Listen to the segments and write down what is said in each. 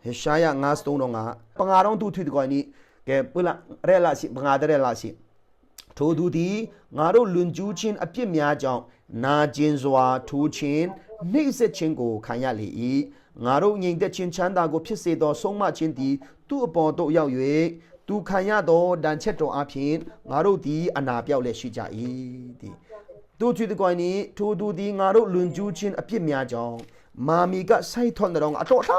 ဟေရှာယ ငါး သုံး တော့ ငါ ပငါတော့ သူ သူ တကွ နီ ကဲ ပလ ရဲ လာ စီ ပငါ တ ရဲ လာ စီ ထိုသူသည် ငါတို့ လွန်ကျူးခြင်း အပြစ်များကြောင့် နာကျင်စွာ ထိုးခြင်း နှိပ်စက်ခြင်းကို ခံရလေ၏။ ငါတို့ ငြိမ်သက်ခြင်း ချမ်းသာကို ဖြစ်စေသော ဆုံးမခြင်းသည် သူ့အပေါ်သို့ ရောက်၍ သူခံရသော ဒဏ်ချက်တော်အားဖြင့် ငါတို့သည် အနာပျောက်လျက် ရှိကြ၏။ ဒီ ထိုသူသည် ငါတို့ လွန်ကျူးခြင်း အပြစ်များကြောင့် မာမီက စိုက်ထွန်တော် အတော်လ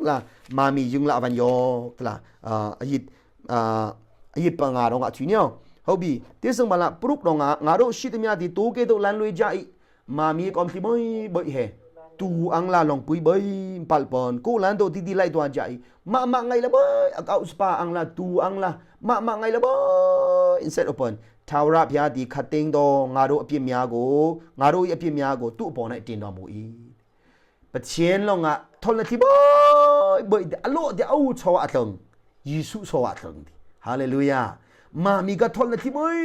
ှလာ မာမီ ယုံလာ အဝံယော တလာ အာ အယိတ် အာ အယိတ် ပငါတော် ငါ ချီ နီ ဟုတ်ပြီ။ တေဇင် ဘလ ပရုပ် တော် ငါ ငါတို့ ရှိသမျှသည် သိုးကဲ့သို့ လမ်းလွဲကြ၏။ မာမီ ကောင်း ချီ ဘိုင် ဘိုင် ဟဲ တူ အင် လာ လွန် ပူ ဘိုင် ပလ် ပန် ကိုယ့်လမ်းသို့ သီးသီး လိုက်သွားကြ၏။ မ မ ငိုင် လ ဘိုင် အက အု စ ပ အင် လာ တူ အင် လာ မ မ ငိုင် လ ဘိုင် အင် စက် အိုပန် ထာဝရဘုရားသည် ခပ်သိမ်းသော ငါတို့ အပြစ်များကို ငါတို့၏ အပြစ်များကို သူ့အပေါ်၌ တင်တော်မူ၏။ ပသျၢၣ် လွင်ႈ ငါ ထွတ် လ ထီ ဘိုင် ဘိုင် အလို တေ အ အူ သေႃး ဝ အ ထၢင် ယေႇသု သေႃး ဝ အ ထၢင် တီ ဟာလေလုယာ မာမီက ထွတ် လ ထီ ဘိုင်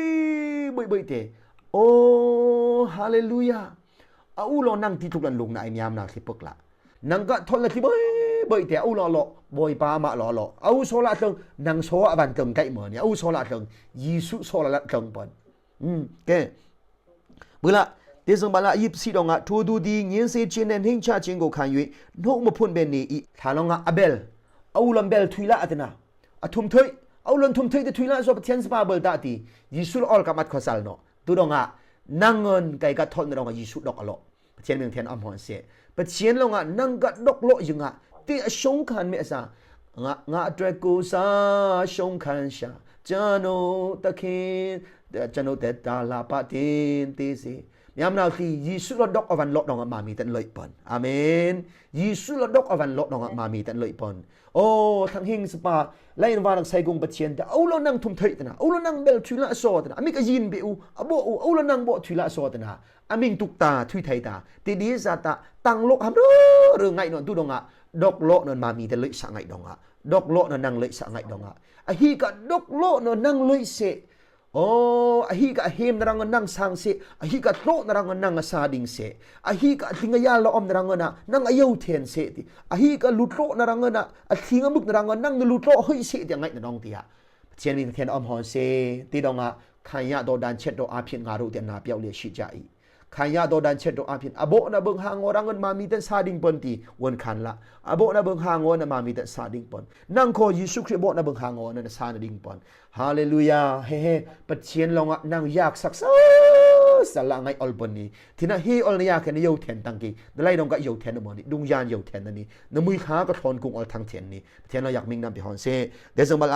ဘိုင် ဘိုင် တေ အိ ဟာလေလုယာ အ အူ လေႃး နင် တီ ထုၵ်ႇ လၼ်ႇ လူင် ၼႃႇ ဢၢႆႈ မျၢမ်း ၼႃႇ ထီ ပိူၵ်ႉ လႃႇ နင် က ထွတ် လ ထီ ဘိုင် ဘိုင် တေ ဢ အူ လေႃး လေႃး ပေႃး ပႃး မ လေႃး လေႃး ဢ အူ သေႃး ဝ အ ထၢင် နင် သေႃး ဝ ဝၼ် ထၢင် ၵႆႉ မိူဝ်ႈ ၼႆႉ ဢ အူ သေႃး ဝ အ ထၢင် ယေႇသု သေႃး ဝ အ ထၢင် ပၼ် ဢိုမ်း ကဲ ပူ လ တေဇင် ဘလ ယိပ်းသီႇ တော် ငါ ထိုသူသည် ငြင်းဆန်ခြင်းနှင့် နှိမ့်ချခြင်းကို ခံ၍ နှုတ်မဖွင့်ဘဲ နေ၏။ ထႃ လွင်ႈ ငါ အဘႄႇလ် ဢ အူ လွမ် ဘႄႇလ် ထုၺ် လ အ တ ၼႃႇ အ ထုမ်ႇ ထုၺ် ဢ အူ လွမ် ထုမ်ႇ ထုၺ် တေ ထုၺ် လ သေႃး ပသျၢၼ်း သပႃႇ ဘႄႇလ် တ တီ ယေႇသု လ ဢေႃး လ် ၵမ် ဢတ်း ၶေႃး သႂ်ႇ ၼေႃႈ တူဝ် တော် ငါ နင် ငိုၼ်း ၵႆႉ ၵတ်း ထွတ် ၼႃႇ လွင်ႈ ငါ ယေႇသု တွၵ်ႇ ဢလေႃး ပသျၢၼ်း မိူင်းထဵၼ်း ဢမ်ႇ ႁွၼ်ႉ သေ ပသျၢၼ်း လွင်ႈ ငါ နင် ၵတ်း တွၵ်ႇ လေႃး ယိုင် ငႃႈ တေ ဢ သုင်ႇၶၢၼ်ႇ မႄႈ ဢသႃႇ ငႃႈ ငႃႈ ဢတြႄး ၵူဝ်သႃႇ သုင်ႇၶၢၼ်ႇ သျႃႇ ၸၼူဝ်ႇ တၶိၼ် ၸၼူဝ်ႇ တႄႇတႃႇလႃႇ ပႃႇတိၼ်ႇ တေႇသေႇ မျၢမ်း ၼႃႇ တီ ယေႇသု လ တွၵ်ႇ ဢဝ် ဝၼ် လေႃး တွင်ႇ ငႃႈ မႃး မီး တၼ်း လူၺ်ႈ ပိူၼ်ႈ ဢႃႇမဵၼ်း ယေႇသု လ တွၵ်ႇ ဢဝ် ဝၼ် လေႃး တွင်ႇ ငႃႈ မႃး မီး တၼ်း လူၺ်ႈ ပိူၼ်ႈ ဢူဝ်း ထၢင်ႇ ႁဵင် သပႃႇ လႆႈ ဢၼ် ဝႃႈ တၢင်း သၢႆၵုင်ႇ ပသျၢၼ်း တႄႉ ဢူဝ်း လ ၼင်ႈ ထုမ်ႇ ထုၺ် တၼႃႇ ဢူဝ်း လ ၼင်ႈ ဘႄႇလ် ထုၺ် လ သေႃး တၼႃႇ ဢမိၵ်ႈ ဢယိၼ်း ပေႇဢူး ဢပေႃႇဢူး ဢူဝ်း လ ၼင်ႈ ပေႃႇ ထုၺ် လ သေႃး တၼႃႇ ဢမိင်ႈ တုၵ်ႉတႃႇ ထုၺ် ထႆႇတႃႇ တေ တေႇသႃႇတႃႇ တင်ႈ လေႃး ႁမ်ႉ ရိူဝ်ႈ ရိူဝ်ႈ ငၢႆႈ ၼေႃႈ တူဝ် တော် ငါ တွၵ်ႇ လေႃး ၼေႃႈ မႃး မီး တၼ်း လူၺ်ႈ သႃႇ ငၢႆႈ တွင်ႇ ငႃႈ တွၵ်ႇ လေႃး ၼေႃႈ ၼင်ႈ လူၺ်ႈ သႃႇ ငၢႆႈ တွင်ႇ ငႃႈ ဢႁိၵႃႈ တွၵ်ႇ လေႃး ၼေႃႈ ၼင်ႈ လူၺ်ႈ သေ ဢူဝ်း ဢႁိၵႃႈ ႁဵမ် ၼႃႇ ရၢင်း ၼင်ႈ သၢင်ႈ သေ ဢႁိၵႃႈ တူဝ် ၼႃႇ ရၢင်း ၼင်ႈ သႃႇတိင်ႇ သေ ဢႁိၵႃႈ တိင်ႇ ယႃႇ လႃႇ ဢွမ် ၼႃႇ ရၢင်း ၼႃႇ ၼင်ႈ ဢယဝ်ႉ ထႅၼ်ႈ သေ တီ ဢႁိၵႃႈ လူတ်ႉ တူဝ် ၼႃႇ ရၢင်း ၼႃႇ ဢထိင်ႇ ဢမိၵ်ႈ ၼႃႇ ရၢင်း ၼၢင်း ၼႆႉ လူတ်ႉ တူဝ် ႁိုဝ် သေ တီ ငၢႆႈ ၼႃႇ တွင်ႇ တီ ဢႃႇ ပသျၢၼ်း မိူင်းထဵၼ်း ဢမ်ႇ ႁွၼ်ႉ သေ တီ တွင်ႇ ငႃႈ ၶၢႆႉယႃႉ တေႃးတၢၼ်ႇ ၶျႅတ်ႉ တေႃး ဢႃႇၽိၼ်ႇ ငႃႈ တူဝ် တီ ဢၼ် ၼႃႇ ပျေႃႇ လႄႈ သျိတ်ႉ ၸႃႇ ဢီႈ ၶၢႆႉယႃႉ တေႃးတၢၼ်ႇ ၶျႅတ်ႉ တေႃး ဢႃႇၽိၼ်ႇ ဢပေႃး ၼႃႇ ပိူင် ႁၢင်ႈ ငေႃး ရၢင်း ငိုၼ်း မႃး မီး တၼ်း သႃႇတိင်ႇ ပိူၼ်ႈ တီ ဝူၼ်ႉ ၶၼ် လႃႇ ဢပေႃး ၼႃႇ ပိူင် ႁၢင်ႈ ငေႃး ၼႃႇ မႃး မီး တၼ်း သႃႇတိင်ႇ ပိူၼ်ႈ ၼင်ႈ ၶေႃး ယေႇသု ၶရိတ်ႈ ပေႃး ၼႃႇ ပိူင် ႁၢင်ႈ ငေႃး ၼႃႇ သႃႇတိင်ႇ ပိူၼ်ႈ ႁႃႇလေႇလုယႃႇ ႁေႈ ႁေႈ ပသျၢၼ်း လွင်ႈ ဢႃႇ ၼင်ႈ ယၢၵ်ႈ သၢၵ်ႈ သႃႇ သႃႇ လႃႇ ငၢႆႈ ဢွၼ် ပိူၼ်ႈ ၼီႈ တီႈၼႆႈ ႁေႈ ဢွၼ် ယၢၵ်ႈ ၶႅၼ်း ယဝ်ႉ ထႅၼ်း တၢင်းၵႄႈ တေလႆႈ လွင်ႈ ၵႃႈ ယဝ်ႉ ထႅၼ်း ၼႃႇ မိူဝ်ႈၼီႈ တုင်းယၢၼ် ယဝ်ႉ ထႅၼ်း ၼႃႇ ၼီႈ ၼႃႇ မိုဝ်း ၶႃႈ ၵႃႈ ထွၼ်ၵုင်ႇ ဢွၼ် ထႅင်ႈ ထႅၼ်း ၼီႈ ပသျၢၼ်း လွင်ႈ ယၢၵ်ႈ မိင်ႈ ၼမ် ပႅတ်ႈ ႁွၼ်ႉ သေ တေႇသင်ႇ ပႃႇလႃႇ ဢတၢင်း ဢၼ်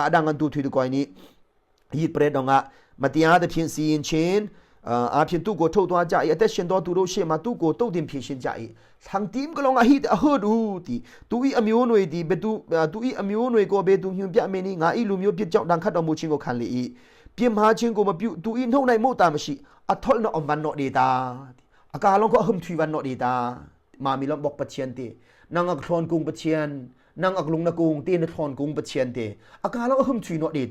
တူဝ် ထူၺ် တူဝ် ၵွႆ ၼီႈ ယိပ်း ပရဵတ်ႈ လွင်ႈ ဢႃႇ မတျႃႇ သဖြင့် သီႇ ဢိၼ်း ၶျဵၼ်း ဢႃႇ ဢႃႇ ၽဵၼ်ႇ သူႉ ၵူဝ် ထုတ် သွား ၸႃႇ ဢီႈ အသက်ရှင်သော သူတို့ရှေ့မှာ သူ့ကို သုတ်သင်ဖြေရှင်း ကြႃႇ ဢီႈ ထၢင်ႇ တီႈ ၵေႃႈ လွင်ႈ ဢႃႇ ႁိတ်ႉ ဢႃႇ ႁိူတ်ႉ ဢူႈ တီႈ သူ့ ဢီႈ အမျိုးအနွယ် တီႈ ဘယ်သူ ဢႃႇ သူ့ ဢီႈ အမျိုးအနွယ် ကို ဘယ်သူ ညွှန်ပြမည်နည်း ငါ့ လူမျိုး ပစ်ကြောက် ဒဏ်ခတ်တော်မူခြင်းကို ခံလေ၏။ ပြစ်မှားခြင်းကို မပြု၊ သူ့ နှုတ်၌ မုသာမရှိ။ အထွတ် လႄႈ ဢမ်ႇ ဝၼ် ၼေႃႈ တေ တႃႉ တီႈ ဢၵႃႇ လွင်ႈ ၵေႃႈ ဢမ်ႇ ထွၺ် ဝၼ် ၼေႃႈ တေ တႃႉ မႃး မီး လွင်ႈ ပွၵ်ႈ ပသျၢၼ်း တီႈ ၼင်ႈ ဢၵ်ႉ ထွၼ်ၵုင်ႇ ပသျၢၼ်း ၼင်ႈ ဢၵ်ႉ လူင် ၼႃႇ ၵုင်ႇ တီႈ ၼႃႇ ထွၼ်ၵုင်ႇ ပသျၢၼ်း တီႈ ဢၵႃႇ လွင်ႈ ဢမ်ႇ ထွၺ် ၼေႃႈ တေ တႃႉ တီႈ ဢမႃႇ ဢေႃႈ ဢမႃႇ ၶေႃႈ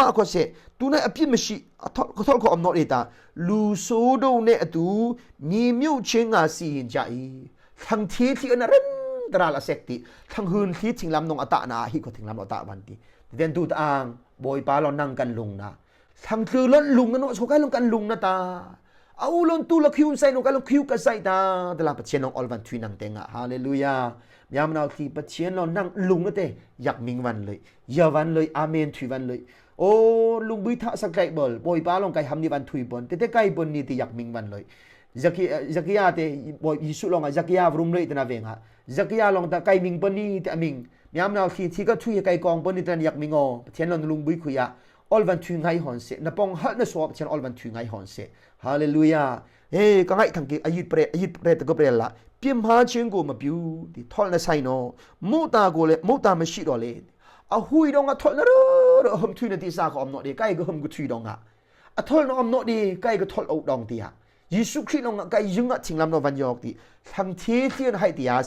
သေ သူၼႆႉ အပြစ်မရှိ၊ အထွတ် ထွတ်ၶေႃႈ ဢမ်ႇ ၼေႃႈ တေ တႃႉ။ လူဝ်ႇ သူတို့ နှင့် အတူ မြေမြှုပ်ခြင်းငှာ စီရင်ကြ ၊ ထၢင်ႇ ထေး တီႈ ဢၼ် ၼႃႇ ရၼ်ႇတရႃႇ လႃႇ သဵတ်ႈ တီႈ ထၢင်ႇ ႁိူၼ်း တီႈ ထိင်းလမ် ၼွင်ႉ ဢတႃႇ ၼႃႇ ဢႃႇ ႁိတ်ႉ ၶေႃႈ ထိင်းလမ် ၼွင်ႉ ဢတႃႇ ဝၼ်း တီႈ တႅၼ်း တူဝ် တဢၢင်း ပေႃး ဢီႈ ပႃး လွင်ႈ ၼင်ႈ ၵၼ် လူင် ၼႃႇ ထၢင်ႇ ၸိူဝ်း လွၼ်ႉ လူင် ၼႃႇ ၼေႃႈ သူ ၵႆႉ လွင်ႈ ၵၼ် လူင် ၼႃႇ တႃႉ ဢဝ် လွၼ်ႉ တူႈ လႄႈ ၶိဝ်ႈ သႂ်ႇ ၼေႃႈ ၵႆႉ လွင်ႈ ၶိဝ်ႈ ၵႃႈ သႂ်ႇ တႃႉ တႃႉ လႃႇ ပသျၢၼ်း လွင်ႈ ဢွၼ် ဝၼ် ထွၺ် ၼင်ႈ တႄႇ ငႃႇ ႁႃႇလေႇလုယႃႇ မျၢမ်း ၼႃႇ တီႈ ပသျၢၼ်း လွင်ႈ ၼင်ႈ လူင် ၼႃႇ တႄႉ ယၢၵ်ႈ မိင်ႈ ဝၼ် လူၺ်ႈ ယႃႇ ဝၼ် လူၺ်ႈ ဢႃႇမဵၼ်ႇ ထွၺ် ဝၼ် လူၺ်ႈ ဢူဝ်း လုင်း ၽိတ်ႉထ သၵ်ႉၵႆႇ ပိူၼ်ႈ ပေႃး ဢီႈ ပႃး လွင်ႈ ၵႆႉ ႁမ်ႈ ၼႆႉ ဝၼ် ထွၺ် ပိူၼ်ႈ တႄႉ တႄႉ ၵႆႉ ပိူၼ်ႈ ၼီႈ တီႈ ယၢၵ်ႈ မိင်ႈ ဝၼ် လူၺ်ႈ ၸၵ်ႉၵိ ဢိူဝ်ႇ ၸၵ်ႉၵိယႃႇ တႄႉ ပေႃး ယေႇသု လွင်ႈ ဢႃႇ ၸၵ်ႉၵိယႃႇ ဝရုမ်း လူၺ်ႈ တၼႃႇ ဝဵင်း ဢႃႇ ၸၵ်ႉၵိယႃႇ လွင်ႈ တႃႇ ၵႆႉ မိင်ႈ ပိူၼ်ႈ ၼီႈ တီႈ ဢႃႇ မိင်ႈ မျၢမ်း ၼႃႇ တီႈ တီႈ ၵေႃႈ ထွၺ် ၵႆႉ ၵွင်ႈ ပိူၼ်ႈ ၼီႈ တၼ်း ယၢၵ်ႈ မိင်ႈ ဢေႃႈ ပသျၢၼ်း လွင်ႈ လုင်း ၽိတ်ႉထ ၶုယႃႇ ဢွၼ် ဝၼ် ထွၺ် ငၢႆး ႁွၼ် သေ ၼႃႇ ပွင်ႇ ႁၢတ်ႇ ၼႃႇ သေႃး ပသျၢၼ်း ဢွၼ် ဝၼ် ထွၺ် ငၢႆး ႁွၼ် သေ ႁႃႇလေႇလုယႃႇ ဢေႈ ၵႃႈငၢႆႈ ထၢင်ႇ ၵိၼ် ဢယိတ်ႉ ပရဵတ်ႈ ဢယိတ်ႉ ပရဵတ်ႈ တၵ်ႉ ၵေႃႈ ပရဵတ်ႈ လႃႇ ပြစ်မှားခြင်းကို မပြု၊ တီႈ ထွတ် လႄႈ သႂ်ႇ ၼေႃႈ မုသာကိုလႄႈ မုသာ မရှိတော့လေ၊ ဢႁူၺ်ႇ တွင်း ဢထွတ် ၼႃႇ ရႃႇ ရႃႇ ႁမ်ႉ ထွၺ် ၼႃႇ တီႈ သႃႇ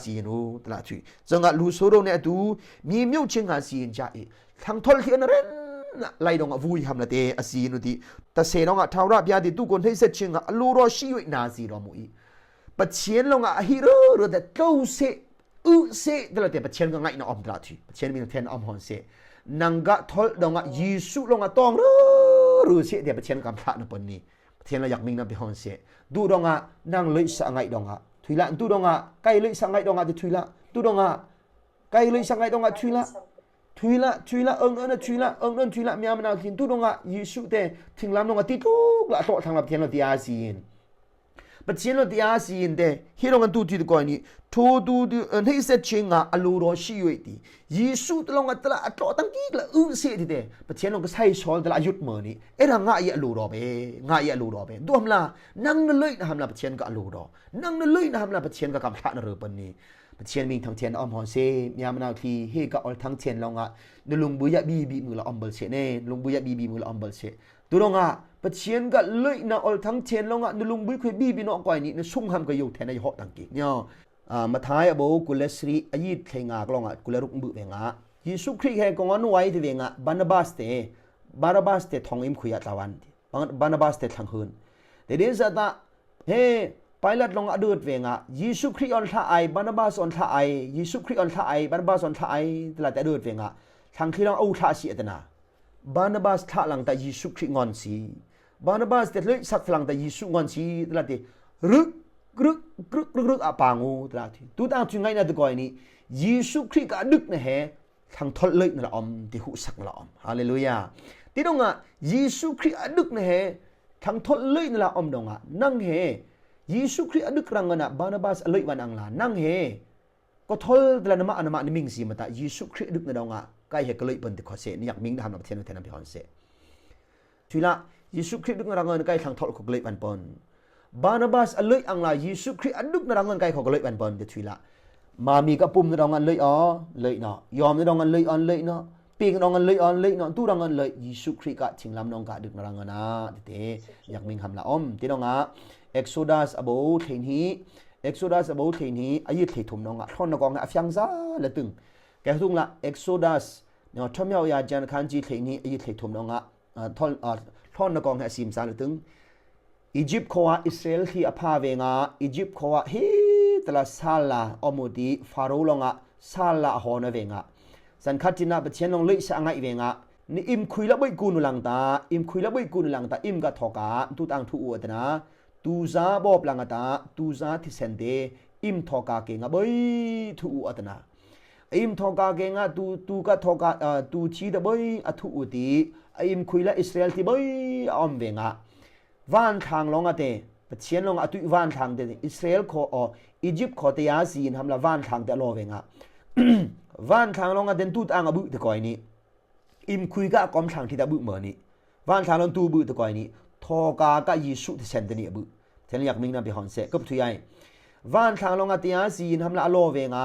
ၶေႃႈ ဢမ်ႇ ၼေႃႈ တေ ၵႆႉ ၵေႃႈ ႁမ်ႉ ၵေႃႈ ထွၺ် တွင်း ဢႃႇ ဢထွတ် ၼႃႇ ဢမ်ႇ ၼေႃႈ တေ ၵႆႉ ၵေႃႈ ထွတ် ဢဝ် တွင်း တီႈ ဢႃႇ ယေႇသု ၶရိတ်ႉ တွင်း ဢႃႇ ၵႆႉ ယိုင်ႈ ဢႃႇ ထိင်းလမ် တွင်း ဝၼ်း ယေႃး တီႈ ထၢင်ႇ ထေး တီႈ ဢၼ် ႁႂ်ႈ တီႈ ဢႃႇ သီႇ ၼေႃႈ တြႃး ထွၺ် ၸင်ႇ ဢႃႇ လူဝ်ႇ သူတို့ ၼႆႉ ဢတူ မျၢမ်း မျၢမ်း ၶျဵင်ႇ ႁႃႇ သီႇ ဢၼ် ၸႃႇ ဢေႇ ထၢင်ႇ ထွတ် တီႈ ဢၼ် ၼၼ်ႉ ၼႃႇ လႆႈ တွင်း ဢႃႇ ဝူၺ်ႇ ႁမ်ႉ လႃႇ တေ ဢႃႇ သီႇ ၼေႃႈ တီႈ တသဵင်ႈ တွင်း ဢႃႇ ထႃႇဝရ ဘုရား တီႈ သူႇ ၵူၼ်း ႁႂ်ႈ သဵတ်ႈ ၶျဵင်ႇ ဢႃႇ လူဝ်ႇ ရေႃး သျီး ဝႆႉ ၼႃႇ သီႇ တွင်း မူႇ ဢီႈ ပသျၢၼ်း တွင်း ဢႃႇ ႁိတ်ႉ ရေႃး ရေႃး တႄႉ တူဝ် သဵတ်ႈ ອືເຊ ຕະຫຼາດເຕ ປະທຽນກະໄງນະອອມຕະຫຼາດທີ ປະທຽນມີແທນອອມຮອນເຊ ນັງກະທໍລດອງງະ ເຢຊູລອງງະຕອງຣືຣເຊເຕ ປະທຽນກຳພະນະເປີນນີ້ ປະທຽນລະຢາກມິງນຳໄປຮອນເຊ ດູດອງງະ ນັງເລີຍສະໄງດອງງະ ທຸຍລະ ດູດອງງະ ໄກເລີຍສະໄງດອງງະ ທຸຍລະ ດູດອງງະ ໄກເລີຍສະໄງດອງງະ ທຸຍລະ ທຸຍລະ ທຸຍລະ ເອີງເອີນທຸຍລະ ເອີງເອີນທຸຍລະ ມຽມະນາວທິນ ດູດອງງະ ເຢຊູເຕ ທິງລຳດອງງະ ຕິດທຸກລະ ໂຕະທາງລະປະທຽນລະຕິອາຊີນ ປະທຽນລະຕິອາຊີນເຕ ເຮດອງກັນຕູທີ່ຕະກອຍນີ້ ໂທຕູເອີນ ເຮເຊັດເຊງາ ອະໂລລໍຊິເວຕິ ເຢຊູຕະລອງອະຕະລະອະຕອຕະກິກລະອືເສຕິເຕ ປະທຽນລອງກະໄຊຊອນຕະລະອະຍຸດເມີນີ້ ເອຣະງະອະໂລລໍເປ ງະອະໂລລໍເປ ດວມລາ ນັງນະເລີຍນະຫຳລາ ປະທຽນກະອະໂລລໍ ນັງນະເລີຍນະຫຳລາ ປະທຽນກະກຳພະນະເລີຍເປີນນີ້ ປະທຽນມິງທັງທຽນອອມຮອນເຊ ຍາມະນາວທີ່ເຮກະອອນທັງທຽນລອງອະ ນະລຸງບຸຍະບີບີມືລະອອມເບິລເຊເນ ລຸງບຸຍະບີບີມືລະອອມເບິລເຊ ຕຸລອງອະ ປະທຽນກະເລີຍນະອອນທັງທຽນລອງອະ ນະລຸງບຸຍຄຸຍບີບີນໍກອຍນີ້ ນະຊຸງຫຳກະໂຍແທນນະຍະເຮາະຕັງກີ ຍາ ອາ ມະທາຍອະໂບ ກຸລະສະລິ ອາຍິດເທງາກລອງອະ ກຸລະລຸກບຶເວງອະ ເຢຊູຄຣິດແຮກອງອນໄວເຕເວງອະ ບານາບາສເຕ ບານາບາສເຕທອງອິມຄຸຍອະຕາວັນ ບານາບາສເຕທັງເຮີນ ເຕເດສະຕະ ເຮ ປາຍລັດລອງອະເດີດເວງອະ ເຢຊູຄຣິດອອນທະໄອ ບານາບາສອອນທະໄອ ເຢຊູຄຣິດອອນທະໄອ ບານາບາສອອນທະໄອ ຕະລາດແຕ່ເດີດເວງອະ ທັງທີ່ລອງອາອຸທະເສຍຕະນາ ບານາບາສທະຫຼັງຕາເຢຊູຄຣິດງອນຊີ ບານາບາສເຕເລີຍສັກທະຫຼັງຕາເຢຊູງອນຊີ ຕະລາດເຕ ລຶກ ກຶກ ກຶກ ລຶກ ລຶກ ອະປາງໂອ ຕະລາດເຕ ຕູຕາງທຸຍໄງນະຕະກອຍນີ້ ເຢຊູຄຣິດກະອະດຶກນະແຮ ທັງທົດເລີຍນະລະອອມ ທີ່ຮູ້ສັກນະລະອອມ ຮາເລລູຢາ ຕິດອງອະ ເຢຊູຄຣິດອະດຶກນະແຮ ທັງທົດເລີຍນະລະອອມດອງອະ ນັງເຮ ເຢຊູຄຣິດອະດຶກລັງອະນະ ບານາບາສອະເລີຍວັນອັງລາ ນັງເຮ ກໍທົລຕະລະນະມະອະນະມະນິມິງຊີມະຕະ ເຢຊູຄຣິດອະດຶກນະດອງອະ ກາຍເຮກະເລີຍເປີນຕິຄອເຊ ນະຍັກມິງນະຫຳນະປະເທນນະເທນນະພິຮອນເຊ ທຸຍລະ ເຢຊູຄຣິດອະດຶກນະດອງອະ ກາຍທັງທົລກໍເລີຍວັນເປີນ ບານາບາສອະເລີຍອັງລາ ເຢຊູຄຣິດອະດຶກນະດອງເງິນໄກເຂົາກະເລີຍແບນເພິ່ນເດທຸຍລະ ມາມີກະປຸ່ມນະດອງເງິນເລີຍອໍ ເລີຍເນາະ ຍອມນະດອງເງິນເລີຍອອນເລີຍເນາະ ປີກນະດອງເງິນເລີຍອອນເລີຍເນາະ ຕູ້ດອງເງິນເລີຍ ເຢຊູຄຣິດກະທິງລຳນອງກະດຶກນະດອງເງິນນະ ເຕ ຢາກມິງຄຳລະອອມ ເຕດອງອະ ເອັກໂຊດັສອະໂບເທນຮີ ເອັກໂຊດັສອະໂບເທນຮີ ອາຍຸເທທຸມນອງອະ ທອນນະກອງອະຟຽງຊາລະຕຶງ ແກທຸງລະ ເອັກໂຊດັສ ເນາະ ທອມເຍົາຢາຈັນຄັນຈີເທນຮີ ອາຍຸເທທຸມນອງອະ ອາ ທ່ອນ ອາ ທ່ອນນະກອງແຮະຊີມຊາລະຕຶງ ອີຢິບເຂົາວ່າ ອິດສະຣາເອລທີ່ອະພາເວງາ ອີຢິບເຂົາວ່າ ເຮ ຕະລະຊາລາ ອອໂມຕີ ຟາໂຣລອງອະ ຊາລາອະຫໍນະເວງາ ສັນຄັດຈິນນະປະທຽນລອງເລີຍສະອາໄງເວງາ ນິອິມຄຸຍລະເບິຍກູນູລັງຕາ ອິມຄຸຍລະເບິຍກູນູລັງຕາ ອິມກະທໍກາ ຕູຕາງທູອູອະຕະນາ ຕູຊາບອບລັງອະຕາ ຕູຊາທິເຊນເຕ ອິມທໍກາເກງາເບິຍທູອູອະຕະນາ ອິມທໍກາເກງາ ຕູ ຕູກະທໍກາ ເອີ ຕູທີຕະເບິຍອະທູອູຕີ ອະອິມຄຸຍລະອິດສະຣາເອລທີ່ເບິຍອອມເວງາ ວານທາງລອງອະເຕ ປະທຽນລອງອະຕຸຍວານທາງເຕ ອິດສະຣາເອລຂໍ ອໍ ອີຢິບຂໍເຕຍາຊີນຫຳລະວານທາງເຕອະລໍເວງາ ວານທາງລອງອະເຕນຕູຕາງອະບຶຕະກອຍນີ້ ອິມຄຸຍກະອາກອມທາງທີ່ຕະບຶເມີນີ້ ວານທາງລອງຕູບຶຕະກອຍນີ້ ທໍກາກະເຢຊູທິເຊນເຕນີ້ອະບຶ ເທນລະຍັກມິງນຳໄປຮອນເຊ ເກີບທຸຍໃຫຍ່ ວານທາງລອງອະເຕຍາຊີນຫຳລະອະລໍເວງາ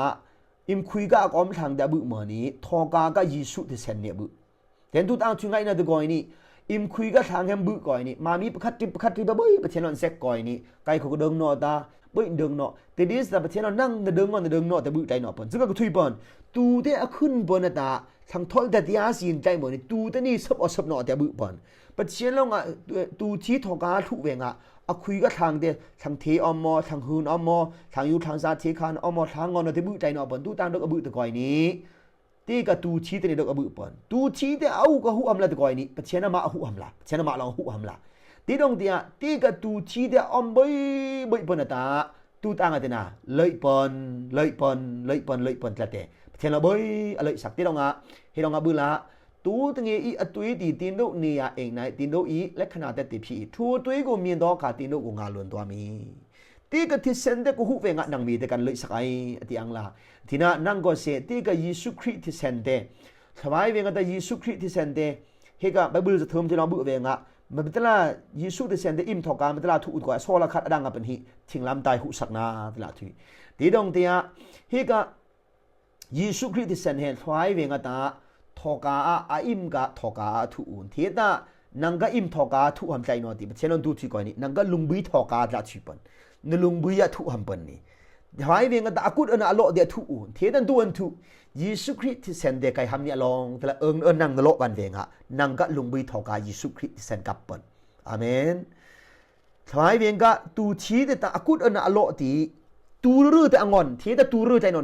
ອິມຄຸຍກະອາກອມທາງຕະບຶເມີນີ້ ທໍກາກະເຢຊູທິເຊນນີ້ອະບຶ ເທນຕູຕາງທຸຍໄງນະຕະກອຍນີ້ ອິມຄຸຍກະທາງແຮມບຶກອຍນີ້ ມາມີປະຄັດຕິປະຄັດຕິບະເບິຍປະເທນນອນເຊັກກອຍນີ້ ໄກເຂົາກະເດີງເນາະຕາ ເບິຍເດີງເນາະ ເຕດີສະປະເທນນອນນັງນະເດີງເນາະ ນະເດີງເນາະ ຕະບຶໄຕເນາະເປິນ ຊຶກກະທຸຍເປິນ ຕູເຕອະຂຶ້ນເປິນນະຕາ ທັງທໍລະຕະຕິອາຊີນໄຕເມີນີ້ ຕູເຕນີເສິບອອເສິບເນາະ ຕະບຶເປິນ ປະທຽນລອງອະ ຕູທີທໍກາທຸເວງອະ ອະຄຸຍກະທາງເຕ ທັງເທອອມມໍ ທັງຮືນອອມມໍ ທັງຢູ່ທາງຊາເທຄານອອມມໍ ທາງງອນນະຕະບຶໄຕເນາະເປິນ ຕູຕາງເດີກອະບຶຕະກອຍນີ້ ເຕກະຕູທີເຕເນດອກອະບຶເປິນ ຕູທີເຕເອົາກະຫຸຫຳລະຕະກອຍນີ້ ປະເທນນະມະຫຸຫຳລະ ປະເທນນະມະລອງຫຸຫຳລະ ຕິດອງເຕຍ ເຕກະຕູທີເຕອອມເບິຍເບິຍເປິນນະຕາ ຕູຕາງອະເຕນາ ເລີຍເປິນ ເລີຍເປິນ ເລີຍເປິນ ເລີຍເປິນຕະເຕ ປະເທນລະເບິຍອະເລີຍສັກ ຕິດອງອະ ເຮດອງອະບຶລະ ຕູຕະເງອີອະຕຸຍຕີຕິນໂດເນຍເອງໄນ ຕິນໂດອີ ແລະຂະນາແຕຕິພີ ທູຕຸຍໂກມຽນດໍກາຕິນໂດໂກງາລຸນຕົວມີ ເຕກະທິເຊນເຕກະຫຸເວງະນັງມີເຕກັນເລີຍສັກໄອ ອະຕິອັງລາ ທິນະນັງກອເຊ ເຕກະເຢຊູຄຣິດທິເຊນເຕ ຖວາຍເວງະຕາເຢຊູຄຣິດທິເຊນເຕ ເຮກະໄບບຶລຈະເທີມທີ່ລອງບຶເວງະ ມະເປັນຕະລາເຢຊູທິເຊນເຕ ອິມທໍກາ ມະເປັນຕະລາທຸອຸດກອຍ ຊໍລະຄັດອະດັງອະເປັນຫິ ທິງລຳຕາຍຫຸສັກນາ ຕະລາທຸຍ ຕິດອງເຕຍ ເຮກະ ເຢຊູຄຣິດທິເຊນເຮ ຖວາຍເວງະຕາ ທໍກາອະ ອາອິມກະ ທໍກາອະທຸອຸນ ເທຕະ ນັງກະອິມທໍກາທຸຫຳໄຕເນາະ ຕິປະເທນນອນຕູທີກອຍນີ້ ນັງກະລຸງບຶຍທໍກາຕະລາທຸຍເປິນ ນະລຸງບຶຍອະທຸຫຳເປິນນີ້ ຫວາຍເວງກະຕະອາກຸດເອີນອາເລາະເດທຸອູ ເທຕັນຕຸອັນທຸ ເຢຊູຄຣິດທິເຊນເດໄກຫຳເນຍລອງ ຕະລະເອີງເອີນນັງນະໂລະວັນເວງະ ນັງກະລຸງບຶຍທໍກາເຢຊູຄຣິດທິເຊນກັບເປິນ ອາເມນ ຖວາຍເວງກະຕູທີເດຕະອາກຸດເອີນອາເລາະຕິ တူႈရိႉတႄႉ ဢငွၼ်ႇ ထႅင်ႈတႄႉ တူႈရိႉတႄႉၼေႃႈ ယေႇသုၶရိတ်ႈပၼ်ၼႆႉ ထဝၢႆဝဵင်း တူႈထီႈတႄႉ ဢၵုတ်ႉ ဢၼႃႇလေႃး တေထေႃႇၵႃႇထု ထႅင်ႈတႄႉ ဢိမ်ႇၵႃႇထေႃႇၵႃႇ တေထု ၵေႃႈၽူႈဢွၼ်ႇတႆႈၼေႃႈ ပၼ်ၼႃႇ လုင်းပုၺ်းထေႃႇၵႃႇ မၼ်းတႄႉလႃႈ ၼႆႉထုၼႃႇ ထိင်းလမ်းတွင်ႈၵႃႈ ဢၵ်ႉၵသိပ်း ယေႇသုၶရိတ်ႈ ထီႇသႅၼ်တႄႉ ၵႆႇႁမ်ႈပၼ်ၼႆႉ ဢႃႇမဵၼ်ႇ ၵႆႇႁမ်ႈပၼ်ၼႆႉ ၵႆႇႁမ်ႈပၼ်ၼႆႉ တီႈထီႇသႅၼ်တၢင်းငိုၼ်း ၵႆႇၵႃႈလႆႈပၼ် တႄႉလႃႈတႄႉ ၼႃႇမႃႉလွင်ႈၼႆႉ လုင်းပုၺ်းၶူး ယေႇသုၶရိတ်ႈ ထီႇသႅၼ်တႄႉ ၼႃႇဢိုပ်ႇၼႃႇတႃႉ ၼႃႇတင်ႈၼႃႇ if you trust that the cleansing blood of Jesus ယေႇသုၶရိတ်ႈ ဢၵ်ႉသိမ်းသၵ်းသႂ်ႇၵုင်ႇ ထွတ်ႈဢၵ်ႉသိလ်ၵုင်ႇ ယေႇသု ထီႇသႅၼ်တႄႉ ၼႃႇဢိုပ်ႇၼႃႇတႃႉ ၼႆႉ ဢႃႇၵူႇယဵၼ် ၼင်ႇၵႃႈလုင်းပုၺ်းၶူး ယေႇသု ထီႇသႅၼ် ၵပ်းပၼ်ပိူၼ်ႈ ႁႃႇလေႇလူးယႃး တႄႉ ဢႃႇႁူႉဝႆႉငႃႈ ၼင်ႇၽီႁမ်ႇလႃႈ ယေႇသုၶရိတ်ႈလွင်ႈဢႃႇ ၼင်ႇႁႂ်ႈလႆႈပိူၼ်ႈ လႆႈပိူၼ်ႈ လႆႈပိူၼ်ႈတႄႉလႃႈ ဢီႇၵျိပ်ႉသၢၼ်ႇ ၶရိတ်ႈလွင်ႈလႆႈသၵ်းဢၢင်ႇလႃႈ ၼင်ႇၵေႃႈသေ လႆႈထၢင်ႇၼၼ်ႉဢွမ်ပိူၼ်ႈ တႄႉလွင်ႈဢႃႇ ယေႇသုၶရိတ်ႈ ထီႇသႅၼ်တၢင်းငိုၼ်းၼႃႇ ဢဝ်တၢင်းၵႃႈလႆႈ ယေႇသုၶရိတ်ႈ ထီႇသႅၼ်တၢင်းငိုၼ်း ဢဝ်တၢင်းၵႃႈလႆႈ ယေႇသုၶရိတ်ႈ ထီႇသႅၼ်တၢင်းငိုၼ်း ဢဝ်တၢင်းၵႃႈလႆႈ ဢိူင်ႇၼေႃႈၼႃႇ ထူၺ်ႈလႃႈ ယေႇသုၶရိတ်ႈ ထီႇသႅၼ်တၢင်းငိုၼ်း ဢဝ်တၢင်းၵႃႈလႆႈ ပထဵၼ်းလွင်ႈယၢၵ်ႈမိင်ႈၼၼ်ႉ ပႆႇႁွၼ်ႈသေ ႁႃႇလေႇလူးယႃး ႁႃႇလေႇလူးယႃး ပထဵၼ်းလွင်ႈယၢၵ်ႈမိင်ႈၼၼ်ႉ ပႆႇႁွၼ်ႈသေ တႄႉ ယေႇသုၶရိတ်ႈ ထီႇသႅၼ်တႄႉ ၵႆႇႁမ်ႈၼႆႉ တႄႉလႃႈ ၼႆႉယၢၵ်ႈမိင်ႈဝဵင်းဢႃႇ ၼင်ႇၼႆလူး တႄႉတႄႉ ဢႃႇ ပထဵၼ်း ဢႃႇ ပထဵၼ်းလွင်ႈယၢၵ်ႈမိင်ႈ သၵ်းၵမ်းၼႃႇ ငၢႆႈႁူဝ်ႇဝီႇ ယေႃးမႃႉ ၶၼ်ႈၸီႇ ငႃႈငႄႈ သိပ်းၵူႈ တေႃႇငႃႈ ငႃႈရူႇတီႇ ၵႄႈ ယေႃးမႃႉ ၶၼ်ႈၸီႇ ငႃႈငႄႈ သိပ်းၵူႈ တႄႉ ၼႄႇလ်တႆႇၼေႃႈ မိူဝ်ႈသၢၼ်ႇဢွမ်တႆႇၼေႃႈ ငႃႈရူႇတီႇ ပျႃႉသျိ သိမ်ႇပဵၼ်ႇ တူၺ်း ၽြႃးသခင် တီႈငႃႈရူႇ တြႃး တီႈၶၼ်ႇၼေႃႈ မူႇၶျိၼ်ႇ ဢၽိ ငႃႈရူႇၵေႃႈ ၽြႃးသခင် တီႈပဵၼ်ၽြႃး ၶျိတ်ႉတေႃႇမူႇ တီႈၵူႈထိင်းသျႃး သွပ်ႇပျႃႉတေႃႇမူႇဢီႈ ပထဵၼ်းလွင်ႈမႃႇမီႇ မၼ်းတေတုၵ်ႉလၼ်ႇ လုင်းၼႃႇ တေတဵၼ်းတိုင်ႇသၵ်းတီႈ တႄႉတႃႉ ပထဵၼ်းလွင်ႈဢႃႇ ဢိူဝ်ႇ မႃးဝဵင်းဢႃႇ မႃႇမီႇ လုင်းၼႃႇ ပထဵၼ်းလွင်ႈ ထၢင်ႇႁိင်းလွင်ႈဢႃႇ တႃႇပဵၼ်ဢၵ်ႉထဵၼ်ႇတႄႉ လုင်းၼႃႇ ပထဵၼ်းလွင်ႈဢႃႇ တႃႇမႃႇမီႇ ႁႂ်ႈဝဵင်းဢၼ်လုင်းၵၼ်ၵွၼ်ႇ ထွတ်ႈလီဝဵင်းဢၼ်လုင်းၼႃႇ ၼင်ႇၼႆ ထွတ်ႈလီဝဵင်းဢၼ်လုင်းၼႃႇ တႄႉလွင်ႈပၢႆႇပိူဝ်ႇလွင်ႈဢႃႇ ငႃႈရူႇတီႇ ပျႃႉသျိ သိမ်ႇပဵၼ်ႇ မႃႇမီႇ ထွတ်ႈလီဝဵင်းဢႃႇ ပထဵၼ်းလွင်ႈလုင်းၼႃႇ ထူၺ်ႈလႃႈ ၵေႃႈထွတ်ႈလီဝဵင်းဢႃႇ ပထဵၼ်းလွင်ႈလုင်းၼႃႇ တႄႉလွင်ႈဢႃႇ ၼႃႈတိူင်းတွင်ႇဢႃႇ ပထဵၼ်းလွင်ႈလုင်းၼႃႇ မိူဝ်ႈၼႆႉ ပထဵၼ်းလွင်ႈလုင်းၼႃႇ တွင်ႇၼႆႉ ၼင်ႇတိူင်းသၵ်း ဢႃႇမဵၼ်ႇ ၼင်ႇၼႃႈတိူင်းတွင်ႇဢႃႇ ပထဵၼ်းလွင်ႈလုင်းၼႃႇ မိူဝ်ႈၼႆႉ ပထဵၼ်းလွင်ႈလုင်းၼႃႇ တွင်ႇၼႆႉ ၼင်ႇၵႃႈ ပထဵၼ်းလွင်ႈ ထၢင်ႇတိူင်းလႄႈ တိူင်းသၵ်း တႄႉလွင်ႈဢႃႇ တူႈလွင်ႈဢၼ်တိူင်းသၵ်း ဢႃႇ လုင်းၼႃႇ လွင်ႈတိူင်းသၵ်း တူႈလွင်ႈသၢၼ်ႇတိူင်းသၵ်း ဢႃႇ လုင်းၼႃႇ လွင်ႈသၢၼ်ႇတိူင်းသၵ်း တူႈလွင်ႈယူဝ်းထဵၼ်းသၵ်း ဢႃႇ လုင်းၼႃႇ လွင်ႈယူဝ်းထဵၼ်းသၵ်း ႁႃႇလေႇလူးယႃး ပထဵၼ်းၵႃႈလုင်းၼႃႇၼႆႉ ပထဵၼ်းၵႃႈလုင်းၼႃႇၼႆႉ ႁူဝ်ႇဝီႇ ႁူဝ်ႇဝီႇ တႄႉလွင်ႈဢႃႇ လုၵႃႉ ပူဝ်ႇၶေႇၵႂႃႇ ယိတ်ႉပႃႇထႃႇ လွင်ႈဢႃႇ ထွႆႇၸႅတ်ႈ ဢဝ်တၢင်းတီႈပိူၼ်ႈ လႄႈ ဝႃႈၵႃႈတႆႇၼွင်ႉဢႃႇ တူဝ်တၢင်းဢွမ်ၵွႆးၼႆႉ ယေႇသုလွင်ႈဢႃႇ ၵႆႉတႃႇလူႇတႃႇတီႈပျေႃႇတေႃႇတူႇလူႇၵူဝ်ႇ သျႃႇယုၺ်ႇၵေႇတီႇ ဢၼ်တွင်ႈႁႃၸွႆႈလၢႆႈ ဢႃႇ ၵေႃႈဢဝ်ၶလိတ်ႉတပ်ႉတီႈထွၼ်ႈႁမ်ႈၼၵ်းလေႃး တႃႇထုၺ်ႇလွင်ႈဢႃႇ ယေႃးႁၢၼ်ႇ ဢၶၼ်ႇၵျီႇ သၵူဝ်ႇ ဢငႄႇတူင်းသေ လွင်ႈတူႇထုၺ်ႇတၵွႆးၼႆႉ ထိင်းလမ်ႇလွင်ႈဢႃႇ ယေႇသုလွင်ႈၶိုင်ႈၵိူၵ်ႈလၼ်ႇတူႇထုၺ်ႇ ဢမ်ႇႁူႉပီႈပီႈ ထုၺ်ႇလႃႈ ဢမ်ႇႁူႉပီႈပီႈ ယေႇသုလွင်ႈထိင်းလမ်ႇလွင်ႈဢႃႇ ၶိုင်ႈၵိူၵ်ႈလၼ်ႇတူႇထုၺ်ႇတၵွႆးၼႆႉ ဢမ်ႇႁူႉပီႈပီႈ ပီႈၵႃႈသိူင်ႇပိူၼ်ႈ တႃႇထုၺ်ႇ တီႈၵႃႈထိင်းလမ်ႇလွင်ႈဢၼ်တူႇတၢင်းဢႃႇ သိူင်ႇတၵွႆးၼႆႉ ဢႃႇ ၵေႃႈဢဝ်ၶလိတ်ႉတပ်ႉၼႃႇ ပီႈပီႈတႄႉ ယေႇသုလွင်ႈထိင်းလမ်ႇလွင်ႈသိူင်ႇပိူၼ်ႈ မႄႈဢႃႇသိူင်ႇ ထိင်းလမ်ႇလွင်ႈဢႃႇသိူင်ႇ တႄႉတႃႇယေႇသုလွင်ႈၼင်ႇႁႅမ်ယင်းႁူႉတၵွႆးၼႆႉ ထိင်းလမ်ႇလွင်ႈဢႃႇႁူႉ ႁႃႇလေႇလူးယႃး တီႈလွင်ႈဢႃႇ ၸိုၵ်းဢႃႇ ဢႃႇ ၸိုၵ်းဢႃႇလၢၼ်ႇသၵ်းလွင်ႈဢႃႇ ထိင်းလမ်ႇလွင်ႈၼၼ်ႉႁူႉၵပ်းပိူၼ်ႈ ယဝ်ႉၵေႃႈ ဢဝ်တီႈထိင်းလမ်ႇလွင်ႈၼၼ်ႉ ႁူႉၵပ်းပိူၼ်ႈတီႈ ပၸဵၼ်လွင်ႈမႃႇမီႇ ယင်းႁူႉၵပ်းတီႈၵွႆးၼႆႉ ထိင်းလမ်ႇလွင်ႈဢႁိင်းၼႃႇ ပိၵ်ႉဝၼ်းဝဵင်းဢႃႇ မႃႇမီႇၵေႃႈႁိင်းၼႃႇ ၵပ်းပႃးတင်းပိူၼ်ႈ ပၸဵၼ်လွင်ႈဢႃႇ ၸဵၼ်မဵၼ်ထႅၼ်ႈဢမွၼ်ႇသေ မႃႇမီႇပႆႇႁႄႉ ဢႃႇတမ်ႇ ဢေႇဝီႇ ယွၼ်ႉဢႃႇတမ်ႇမၢင်ႇလႃႇ ဢႃႇတမ်ႇၼႄႇ ဢေႇဝႃႇလူး ဢေႇဝီႇ ယွၼ်ႉဢႃႇတမ်ႇမၢင်ႇလႃႇ မႃႇမီႇပႆႇႁႄႉ ပၸဵၼ်တဵင်ႈၵလွင်ႈဢႃႇ ငဝ်ႈဢုပၼ်ႇတေႇသႃႇတႃႇ ပၸဵၼ်တဵင်ႈၵလွင်ႈ ငဝ်ႈဢုပၼ်ႇတေႇသႃႇ ၽြႃးၼႆႉ ဢဝ် ၽြႃးယႃႇၽိတ်ႉၸွင်ႇ ၽြႃးၼႆႉ ဢဝ်ဝႆႉသူင်ႇယဝ်ႉသီႇၵႃႇ ၽြႃးမျၢတ်ႈမဝ်းတေႃႇၼႆႉ သႅတ်ႈတူၺ်းပႅတ်ႈၸႃႇပီႇ ႁေႇသႃႇယႃႇ ငႃႈသၢဝ်းသွင် ငဝ်ႈ ငဝ်ႈတူၺ်းတီႈတူဝ်ၵေႃႉတူဝ်လၼ်ႇလူၺ်ႈၸႃႇပီႇ တေႇတေႇသႃႇတႃႇ တၼိင်းၵွင်ႈ တၼ်ႇတူႇတၢင်ႇၼိူမ်ႇတီႈတႃႇ ပၸဵၼ်လွင်ႈ ဢေႇဝီႇ ဢႃႇတမ်ႇ တေၵိူပ်ႉဢၶိုဝ် တေႇလွင်ႈ ယေႇသုၶရိတ်ႈ လွင်ႈၵေႃႈ ၵႆႉၵေႃႈ ၵႆႉၵေႃႈ ဢၵ်ႉဢဝ်တီႈတပ်ႉႁမ်ႈၼႆႉ ၵေႃႈလႆႈဝၼ်းတႃႇလႃႇထီႇ ပၸဵၼ်ၵေႃႈ လုင်းပုၺ်းယႃႉထေႃးလႅင်းၵေႃႈၼေႃႈ ဢေႇဝီႇ ဢႃႇတမ်ႇ ဢၶိုဝ်ဝၼ်းဢင်ႇလႃႇ ထီႇၼႃႇ မႃႇမီႇၵေႃႈ ၵိူပ်ႉဢၶိုဝ် ယေႇသုၶရိတ်ႈၵႃႈႁိင်းၼႃႇ တူႈၸႃႇ တူႈၸႃႇဢငွၼ်ႇဝဵင်းဢႃႇ ထၢင်ႇထွတ်ႈဢလိပ်ႉပၼ်ဢင်ႇလႃႇ ယေႇသုၶရိတ်ႈ ထိင်းလမ်းဢႁိင်းၼႃႇ ဢပဵၵ်ႉဝဵင်းဢႃႇ မႃႇမီႇၵေႃႈ သေႇပၸဵၼ်ၵူႈလႄႈ ၵိူပ်ႉဢွမ်ႇပိူၼ်ႈ တေႇၼွင်ႉတီႈဢႃႇ ယေႇသုလွင်ႈဢႃႇ ထိင်းလမ်းၼွင်ႉတူႈ ထိင်းၵႂႃႇၼႃႇ ပိူၼ်ႈၵိူပ်ႉဢႃႇ ပီႈၵႃႈသိူင်ႇပိူၼ်ႈ ပီႈၵႃႈသိူင်ႇပိူၼ်ႈ ဢမ်ႇႁူႉပီႈပီႈ ဢမ်ႇႁူႉပီႈပီႈ တႃႇလႃႇထီႇ တေႇတႃႇ ယေႇသုလွင်ႈဢႃႇ ထိင်းလမ်းၼွင်ႉ ပီႈဢႃႇသိူင်ႇႁႄႉ တူႈတၢင်းပီႈဢႃႇသိူင်ႇ ဢၵ်ႉဢဝ်တီႈတပ်ႉတီႈထွၼ်ႈၼႃႇ ပီႈပီႈတႄႉဢႃႇသိူင်ႇပိူၼ်ႈ ႁႃႇလေႇလူးယႃး သရုမ်ႇသူပ်းသၵ်းၶမ်းလႄႈၵေႃႈ လေႃးတီႈ ဢမ်ႇမႃးတေတူႈၸၢင်ႈလႃႇ တိုၵ်ႉဝဵင်းဢႃႇ သရုမ်ႇတႄႉ ၼင်ႇႁမ်ႈလႃႇ သူပ်းပိူၼ်ႈ ၵႆႉႁမ်ႈလႃႇ သူပ်းပိူၼ်ႈ ထႅင်ႈယၢၵ်ႈမိင်းၼၼ်ႉ ပႆႇႁွၼ်ႈသေ တေႇၼွင်ႉတီႈဢႃႇ ႁိုဝ်ၵႃႈ ထိင်းလမ်းၼွင်ႉဢႃႇ တူႈတၢင်းဢႃႇ ဝၼ်းသိူင်ႇ ပၸဵၼ်လွင်ႈဢႃႇ တႄႉတႄႉ ၼႆႉယၢၵ်ႈမိင်းႁမ်ႈလႃႇ ဢၢင်ႈငၢႆႈ ႁူဝ်ႇဝီႇ တေႇၼွင်ႉဢႃႇ ထိင်းလမ်းၼွင်ႉႁႄႉ မႃးမီးၵႃႈ ဢိူဝ်ႇ ထွၼ်ႈၼႆႉႁႄႉ သူပ်း ၼင်ႇၼႆ ထႅင်ႈဝဵင်းဢႃႇ သူပ်းမိူဝ်ႈၼႆႉ ထွၼ်ႈၼႆႉႁႄႉ ၼင်ႇၼႆ ပုမ်ႇၼွင်ႉဢႃႇၼေႃႈၼႆႉ ၼင်ႇၼႆ ယွမ်းၼွင်ႉဢႃႇၼေႃႈၼႆႉ ၼင်ႇၵႃႈသႆႈၼိူဝ်ဢၼ်ၵေႃႈသဵင်ႈၼေႃႈ ၼင်ႇၵႃႈသမ်ႉၼိူဝ်ဢၼ်ၵေႃႈသဵင်ႈၼေႃႈ ဝႆႉၶတ်းၵေႃႈ ၼႃႈပုမ်ႇၼေႃႈ သၵေႃႈ ထွၼ်ႈၼႃႈ လွင်ႈဢၼ်ပႃႇထႆးၼင်ႇတႄႉ ထွၼ်ႈၼႃႈ လွင်ႈဢၼ် ၼႃႈပုမ်ႇ လွင်ႈၼင်ႈထွၼ်ႈမိူဝ်ႈၼႆႉ ပၸဵၼ်ၵႃႈလုင်းၼႃႈ လွင်ႈဢႃႇ ထိင်းလမ်းတႆး လွင်ႈၼႆႉၼင်ႈထွၼ်ႈ တႄႉယၢၵ်ႈမိင်းႁမ်ႈလႃႇ ဢေႃႈ ႁႃႇလေႇ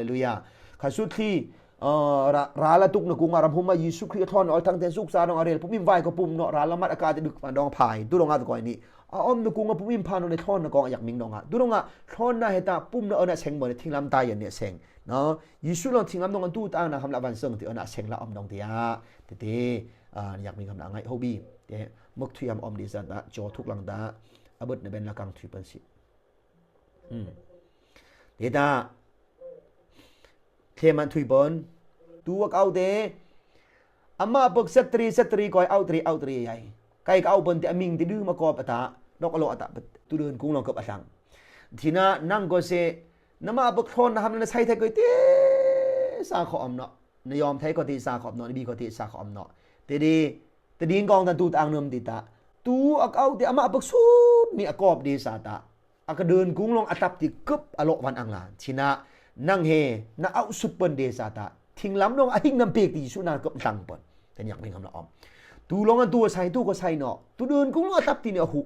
လူးယႃး ၶႃႈ သုတ်းတီႈ ເອີ ຣາ ຣາລະຕຸກນະກຸງອາຣຳຮຸມມາ ເຢຊູຄຣິສອາຖອນອອນທັງແທນສຸກສາດອງອາເຣລ ປຸມອິມວາຍກໍປຸມເນາະ ຣາລະມັດອາກາດຈະດຶກຟານດອງພາຍ ຕຸລອງອາຕະກອຍນີ້ ອາອອມນະກຸງອາປຸມອິມພານອນໃນຖອນນະກອງອາຍັກມິງດອງອາ ຕຸລອງອາຖອນນາເຮຕາ ປຸມນະເອີນະແສງເມີນທິງລຳຕາຍເຢັນເນຍແສງເນາະ ເຢຊູລອງທິງລຳດອງອັນຕູຕາອານາຄຳລະວັນເຊິ່ງ ທີ່ເອີນະແສງລະອອມດອງເຕຍ ເຕເຕ ອາ ຍັກມິງຄຳນາໄງໂຮບີ ເຕ ເມິກທຸຍອຳອອມດີຊາຕາ ຈໍທຸກລັງຕາ ອາເບິດນະເບັນລະກັງທຸຍເປິນຊິ ອືມ ເດຕາ ເທມັນທຸຍເປິນ ຕູອາກອາວເຕ ອາມາເປິກເຊັດຕຣີ ເຊັດຕຣີກອຍອາວຕຣີ ອາວຕຣີໃຫຍ່ ໄກກະອາວເປິນເຕ ອາມິງເຕ ດືມາກອບອາຕາ ດອກອາໂລອາຕາ ຕູເດີນກຸງລອງເກີບອາສັງ ທີນານັງກໍເຊ ນະມາເປິກທອນນະຫຳນະໄຊໄທກອຍເຕ ສາຂອອມເນາະ ນະຍອມໄທກໍເຕ ສາຂອອມເນາະ ນະບີກໍເຕ ສາຂອອມເນາະ ເຕດີ ຕະດີງກອງຕັນຕູຕະອາງເນີມຕິຕະ ຕູອາກອາວເຕ ອາມາເປິກສຸດ ມີອາກອບເດຊາຕະ ອາກະເດີນກຸງລອງອາຕັບຕິກຶບອາເລາະວັນອັງລາ ທິນະ ນັງເຮ ນະອາວສຸດເປິນເດຊາຕະ ທິງລຳນອງອາຫິງນຳເປກຕິສຸນາເກີບຕັງເປິນ ແຕ່ຍັກເປັນຄຳລະອອມ ຕູລອງອັນຕູໃສ ຕູກໍໃສເນາະ ຕູເດີນກຸງລອງອາຕັບຕິເນອະຫຸ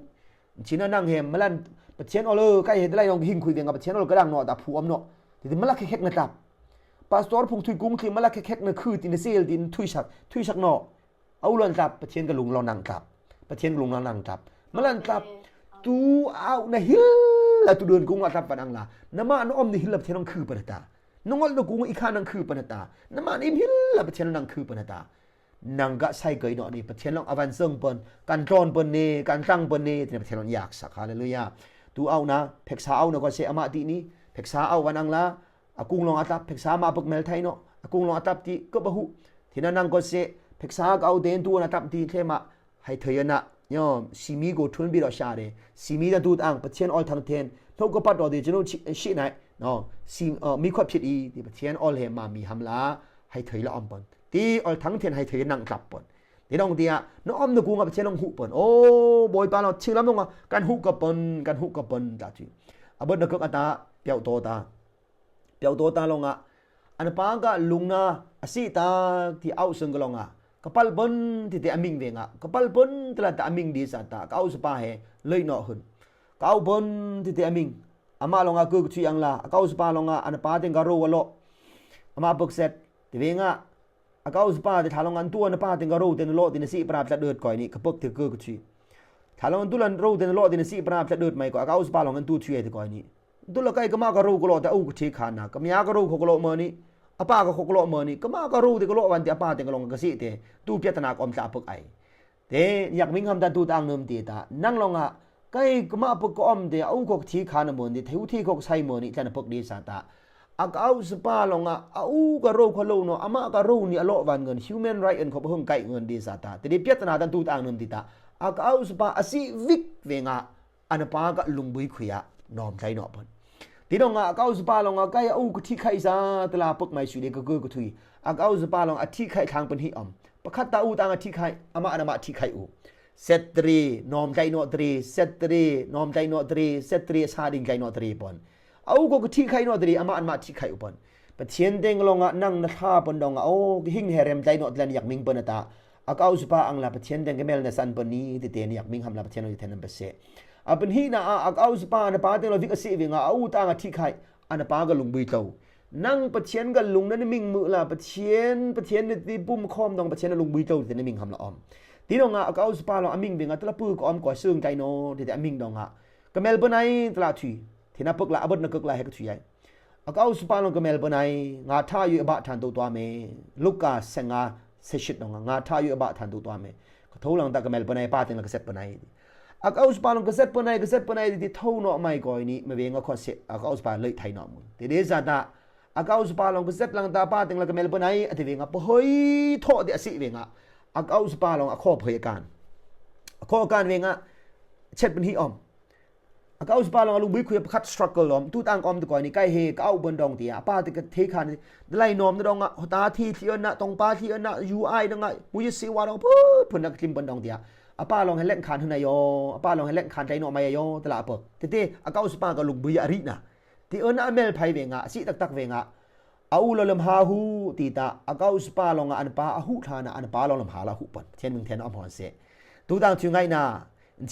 ທິນະ ນັງເຮ ມະລັນ ປະທຽນອອລເລີ ໄກເຮັດໄລນອງກະຫິງຄຸຍວຽງກັບປະທຽນອອລກະດັງເນາະ ຕາພູອຳເນາະ ຕິມະລະແຂກນະຕັບ ປາສຕອນພຸງທຸຍກຸງ ທີ່ມະລະແຂກນະຄື ຕິນະເຊລ ຕິນທຸຍສັກ ທຸຍສັກເນາະ ເອົາລອນຕັບ ປະທຽນກະລຸງລອນນັງຕັບ ປະທຽນກະລຸງລອນນັງຕັບ ມະລັນຕັບ ຕູອາວນະຫິລລະ ຕູເດີນກຸງອາຕັບວັນອັງລາ ນະມານອອມນະຫິລລະ ປະທຽນນອງຄືປະນະຕາ ນອງອອນນະກຸງອີຄານອງຄືປະນະຕາ ນະມານອິມຫິລລະ ປະທຽນນອງຄືປະນະຕາ ນັງກະໄຊເກີຍເນາະນີ້ ປະທຽນລອງອາວັນເຊິ່ງເປິນ ການຕອນເປິນເນ ການຕັງເປິນເນ ທີ່ປະທຽນລອງຢາກສາ ຮາເລລູຢາ ຕູອາວນະ ເພັກສາອາວນະກໍເຊອາມາຕິນີ້ ເພັກສາອາວວັນອັງລາ ອາກຸງລອງອາຕັບ ເພັກສາມາເປິກແມວໄທເນາະ ອາກຸງລອງອາຕັບຕິ ເກີບອາຫຸ ທີ່ນະນັງກໍເຊ ເພັກສາກະອາວເຕນ ຕູອານາຕັບຕິ ເທມະ ໄຮເທີຍນະ ຍອ ຊີມີໂກທຸນບີດອກຊາເດ ຊີມີຕະຕູຕະອາງ ປະທຽນອອນທັງເທນ ໂທກະປັດດອກເດຈະໂນຊິ ຊິໄນ ເນາະ ຊີ ເອີ ມີຄວາມຄິດອີ ທີ່ປະທຽນອອນເຮມາມີຫຳລາ ໄຮເທີຍລະອອມເປິນ ທີ່ອອນທັງເທນ ໄຮເທີຍນັງຕັບເປິນ ທີ່ນ້ອງເຕຍ ນອອມນະກຸງອາປະທຽນນ້ອງຫຸເປິນ ໂອ ບອຍປາລາວ ທີ່ລຳນອງການຫຸກະເປິນ ການຫຸກະເປິນ ຕາທີ່ ອາເບິດນະເກີກອາຕາ ປຽວໂຕຕາ ປຽວໂຕຕາລອງອາ ອານະປາກະລຸງນາ ອາຊິຕາ ທີ່ອາວເຊິ່ງກະລອງອາ ກະປາລເປິນ ທີ່ເຕອາມິງເວງອາ ກະປາລເປິນ ຕະລາຕະອາມິງດີສາຕາ ກະອາວສະປາເຮ ເລີຍເນາະຫຶນ ກະອາວເປິນ ທີ່ເຕອາມິງ ອາມາລອງອາເກີກະທຸຍອັງລາ ອາກະອາວສະປາລອງອາ ອານະປາເຕັງກະໂຣວະໂລ ອາມາເປິກເຊັດ ທີ່ເວງອາ ອາກາອຸສະປາ ເຕຖານລອງອັນຕົວນະປາເຕັງກະໂຣເຕນະໂລເຕນະຊິປະຣາບຕະເດີດກອຍນີ້ ກະເປິກເຕເກີກະທຸຍ ຖານລອງອັນຕຸລັນໂຣເຕນະໂລເຕນະຊິປະຣາບຕະເດີດໄມກອຍ ອາກາອຸສະປາລອງອັນຕຸທຸຍເຕກອຍນີ້ ຕຸລະໄກກະມາກະໂຣກະໂລເຕອາກະເທຄານາ ກະມະຍາກະໂຣເຂົາກະໂລເມີນີ້ ອາປາກະເຂົາກະໂລເມີນີ້ ກະມາກະໂຣເຕກະໂລວັນເຕ ອາປາເຕັງກະໂລກະເສເຕ ຕູປຽຕະນາກອມຕາເປິກໄອ ເຕ ຢາກມິງຄຳຕາຕູຕາງເນີມເຕຕາ ນັງລອງອາ ໄກກະມາເປິກກະອອມເຕ ອາອຸກະທີຄານາເມີນີ້ ເທວທີກະໄຊເມີນີ້ ຕານະເປິກເດຊາຕາ ອາກາອຸສະປາລອງອາ ອາອຸກະໂຣຄະໂລເນາະ ອາມາກະໂຣນີ້ອາໂລວັນເງິນ human right ເອີ້ນເຂົາເບິ່ງໄກເງິນເດຊາຕາ ເຕເດປຽຕະນາຕານຕູຕາງເນີມເຕຕາ ອາກາອຸສະປາອາຊິວິກເວງອາ ອານະປາກະລຸງບຸຍຄຸຍອາ ນອມໄທເນາະເພິ່ນ ຕິດອງອາ ອາກາອຸສະປາລອງອາ ໄກອາອຸກະທີໄຄສາ ຕະລາເປິກໄມຊູເດກະເກີກະທຸຍ ອາກາອຸສະປາລອງອາທິໄຄທາງເປັນຫິອອມ ປະຄັດຕາອູຕາງອາທິໄຄ ອາມາອານາມາທິໄຄອູ ເຊັດຕຣີ ນອມໄຕເນາະຕຣີ ເຊັດຕຣີ ນອມໄຕເນາະຕຣີ ເຊັດຕຣີ ສາດິງໄກເນາະຕຣີປອນ ອາອຸກະກະທິໄຄເນາະຕຣີ ອາມາອານາມາທິໄຄອຸປອນ ປະທຽນເຕັງກະລອງອາ ນັງນະທາປອນດອງອາ ໂອ ກະຫິງແຮເຣມໄຕເນາະຕຣີ ຍັກມິງເປິນອາຕາ ອາກາອຸສະປາອັງລາ ປະທຽນເຕັງກະແມລນະສັນປອນນີ້ ເຕເຕນະຍັກມິງຄຳລາ ປະທຽນໂອຍແທນນຳປະເຊ ອາເປັນຫິນາອາ ອາກາອຸສະປາ ອານາປາເຕັງລາວິກອາຊິເວງອາ ອາອູຕາງອາທິໄຄ ອານາປາກະລຸງບຸຍໂຕ ນັງປະທຽນກະລຸງນະນິມິງມືລາ ປະທຽນ ປະທຽນນະຕິປຸມຄອມດອງ ປະທຽນນະລຸງບຸຍໂຕ ເຕນະມິງຄຳລາອອມ ຕິດອງອາ ອາກາອຸສະປາລອງອາມິງເວງອາຕະລະປືກອມກອຍເຊິ່ງໄຕເນາະ ເຕອາມິງດອງອາ ກະແມລເປິນໄອຕະລາທຸຍ ເທນາເປິກລາອາເບິດນະເກີກລາເຮກະທຸຍ ອາກາອຸສະປາລອງກະແມລເປິນໄອ ງາທາຢູ່ອາບາທານໂຕຕົວເມ ລູກາເຊງາເຊຊິດດອງ ງາທາຢູ່ອາບາທານໂຕຕົວເມ ກະໂທລັງຕາກະແມລເປິນໄອ ປາເຕັງລາກະເຊັດເປິນໄອ ອາກາອຸສະປາລອງກະເຊັດເປິນໄອ ກະເຊັດເປິນໄອ ຕິເທົາເນາະໄມກອຍນີ້ ມະເວງອາຄອເຊ ອາກາອຸສະປາເລີຍໄທເນາະມຸນ ເຕເດຊາຕາ ອາກາອຸສະປາລອງກະເຊັດລັງຕາປາເຕັງລາກະແມລເປິນໄອ ອາຕິເວງອາປະເຮີຍໂທດເດອາຊິເວງອາ ອາກາອຸສະປາລອງອາຄອບເຮີຍອາການ ອາຄອບອາການເວງອາ ເຊັດເປັນຫິອອມ ອາກາອຸສະປາລອງອາລຸງບຸຍຄຸຍປະຄັດສະຕຣັກເກີລອມ ຕູຕາງອອມຕະກອຍນີ້ໄກເຮກະອາອຸເປິນດອງເຕອາ ອາປາເຕັງກະເທຄານ ໄລນອມນະດອງອາ ຕາທີທີ່ເອິນນະ ຕອງປາທີ່ເອິນນະ ຢູອາຍດອງອາ ມຸຍເຊວາດອງເພິ່ນ ເພິ່ນນະກະຕິມເປິນດອງເຕອາ ອາປາລອງແຮແລງຄານຫືນນາໂຍ ອາປາລອງແຮແລງຄານໄດເນາະໄມອາໂຍ ຕະລາເປິກ ເຕເຕ ອາກາອຸສະປາກະລຸງບຸຍອາຣິນາ ຕິເອີນອາແມລໄພເວງອາ ອາຊິຕັກຕັກເວງອາ ອາອູລາເລິມຫາຫູ ຕີຕາ ອາກາອຸສະປາລອງອາ ອານະປາອາຫຸທານາ ອານະປາລອງລຳຫາລາຫຸເປິນ ທຽນເມືອງແທນອຳຮອນເສ ຕູຕາງທິວໄງນາ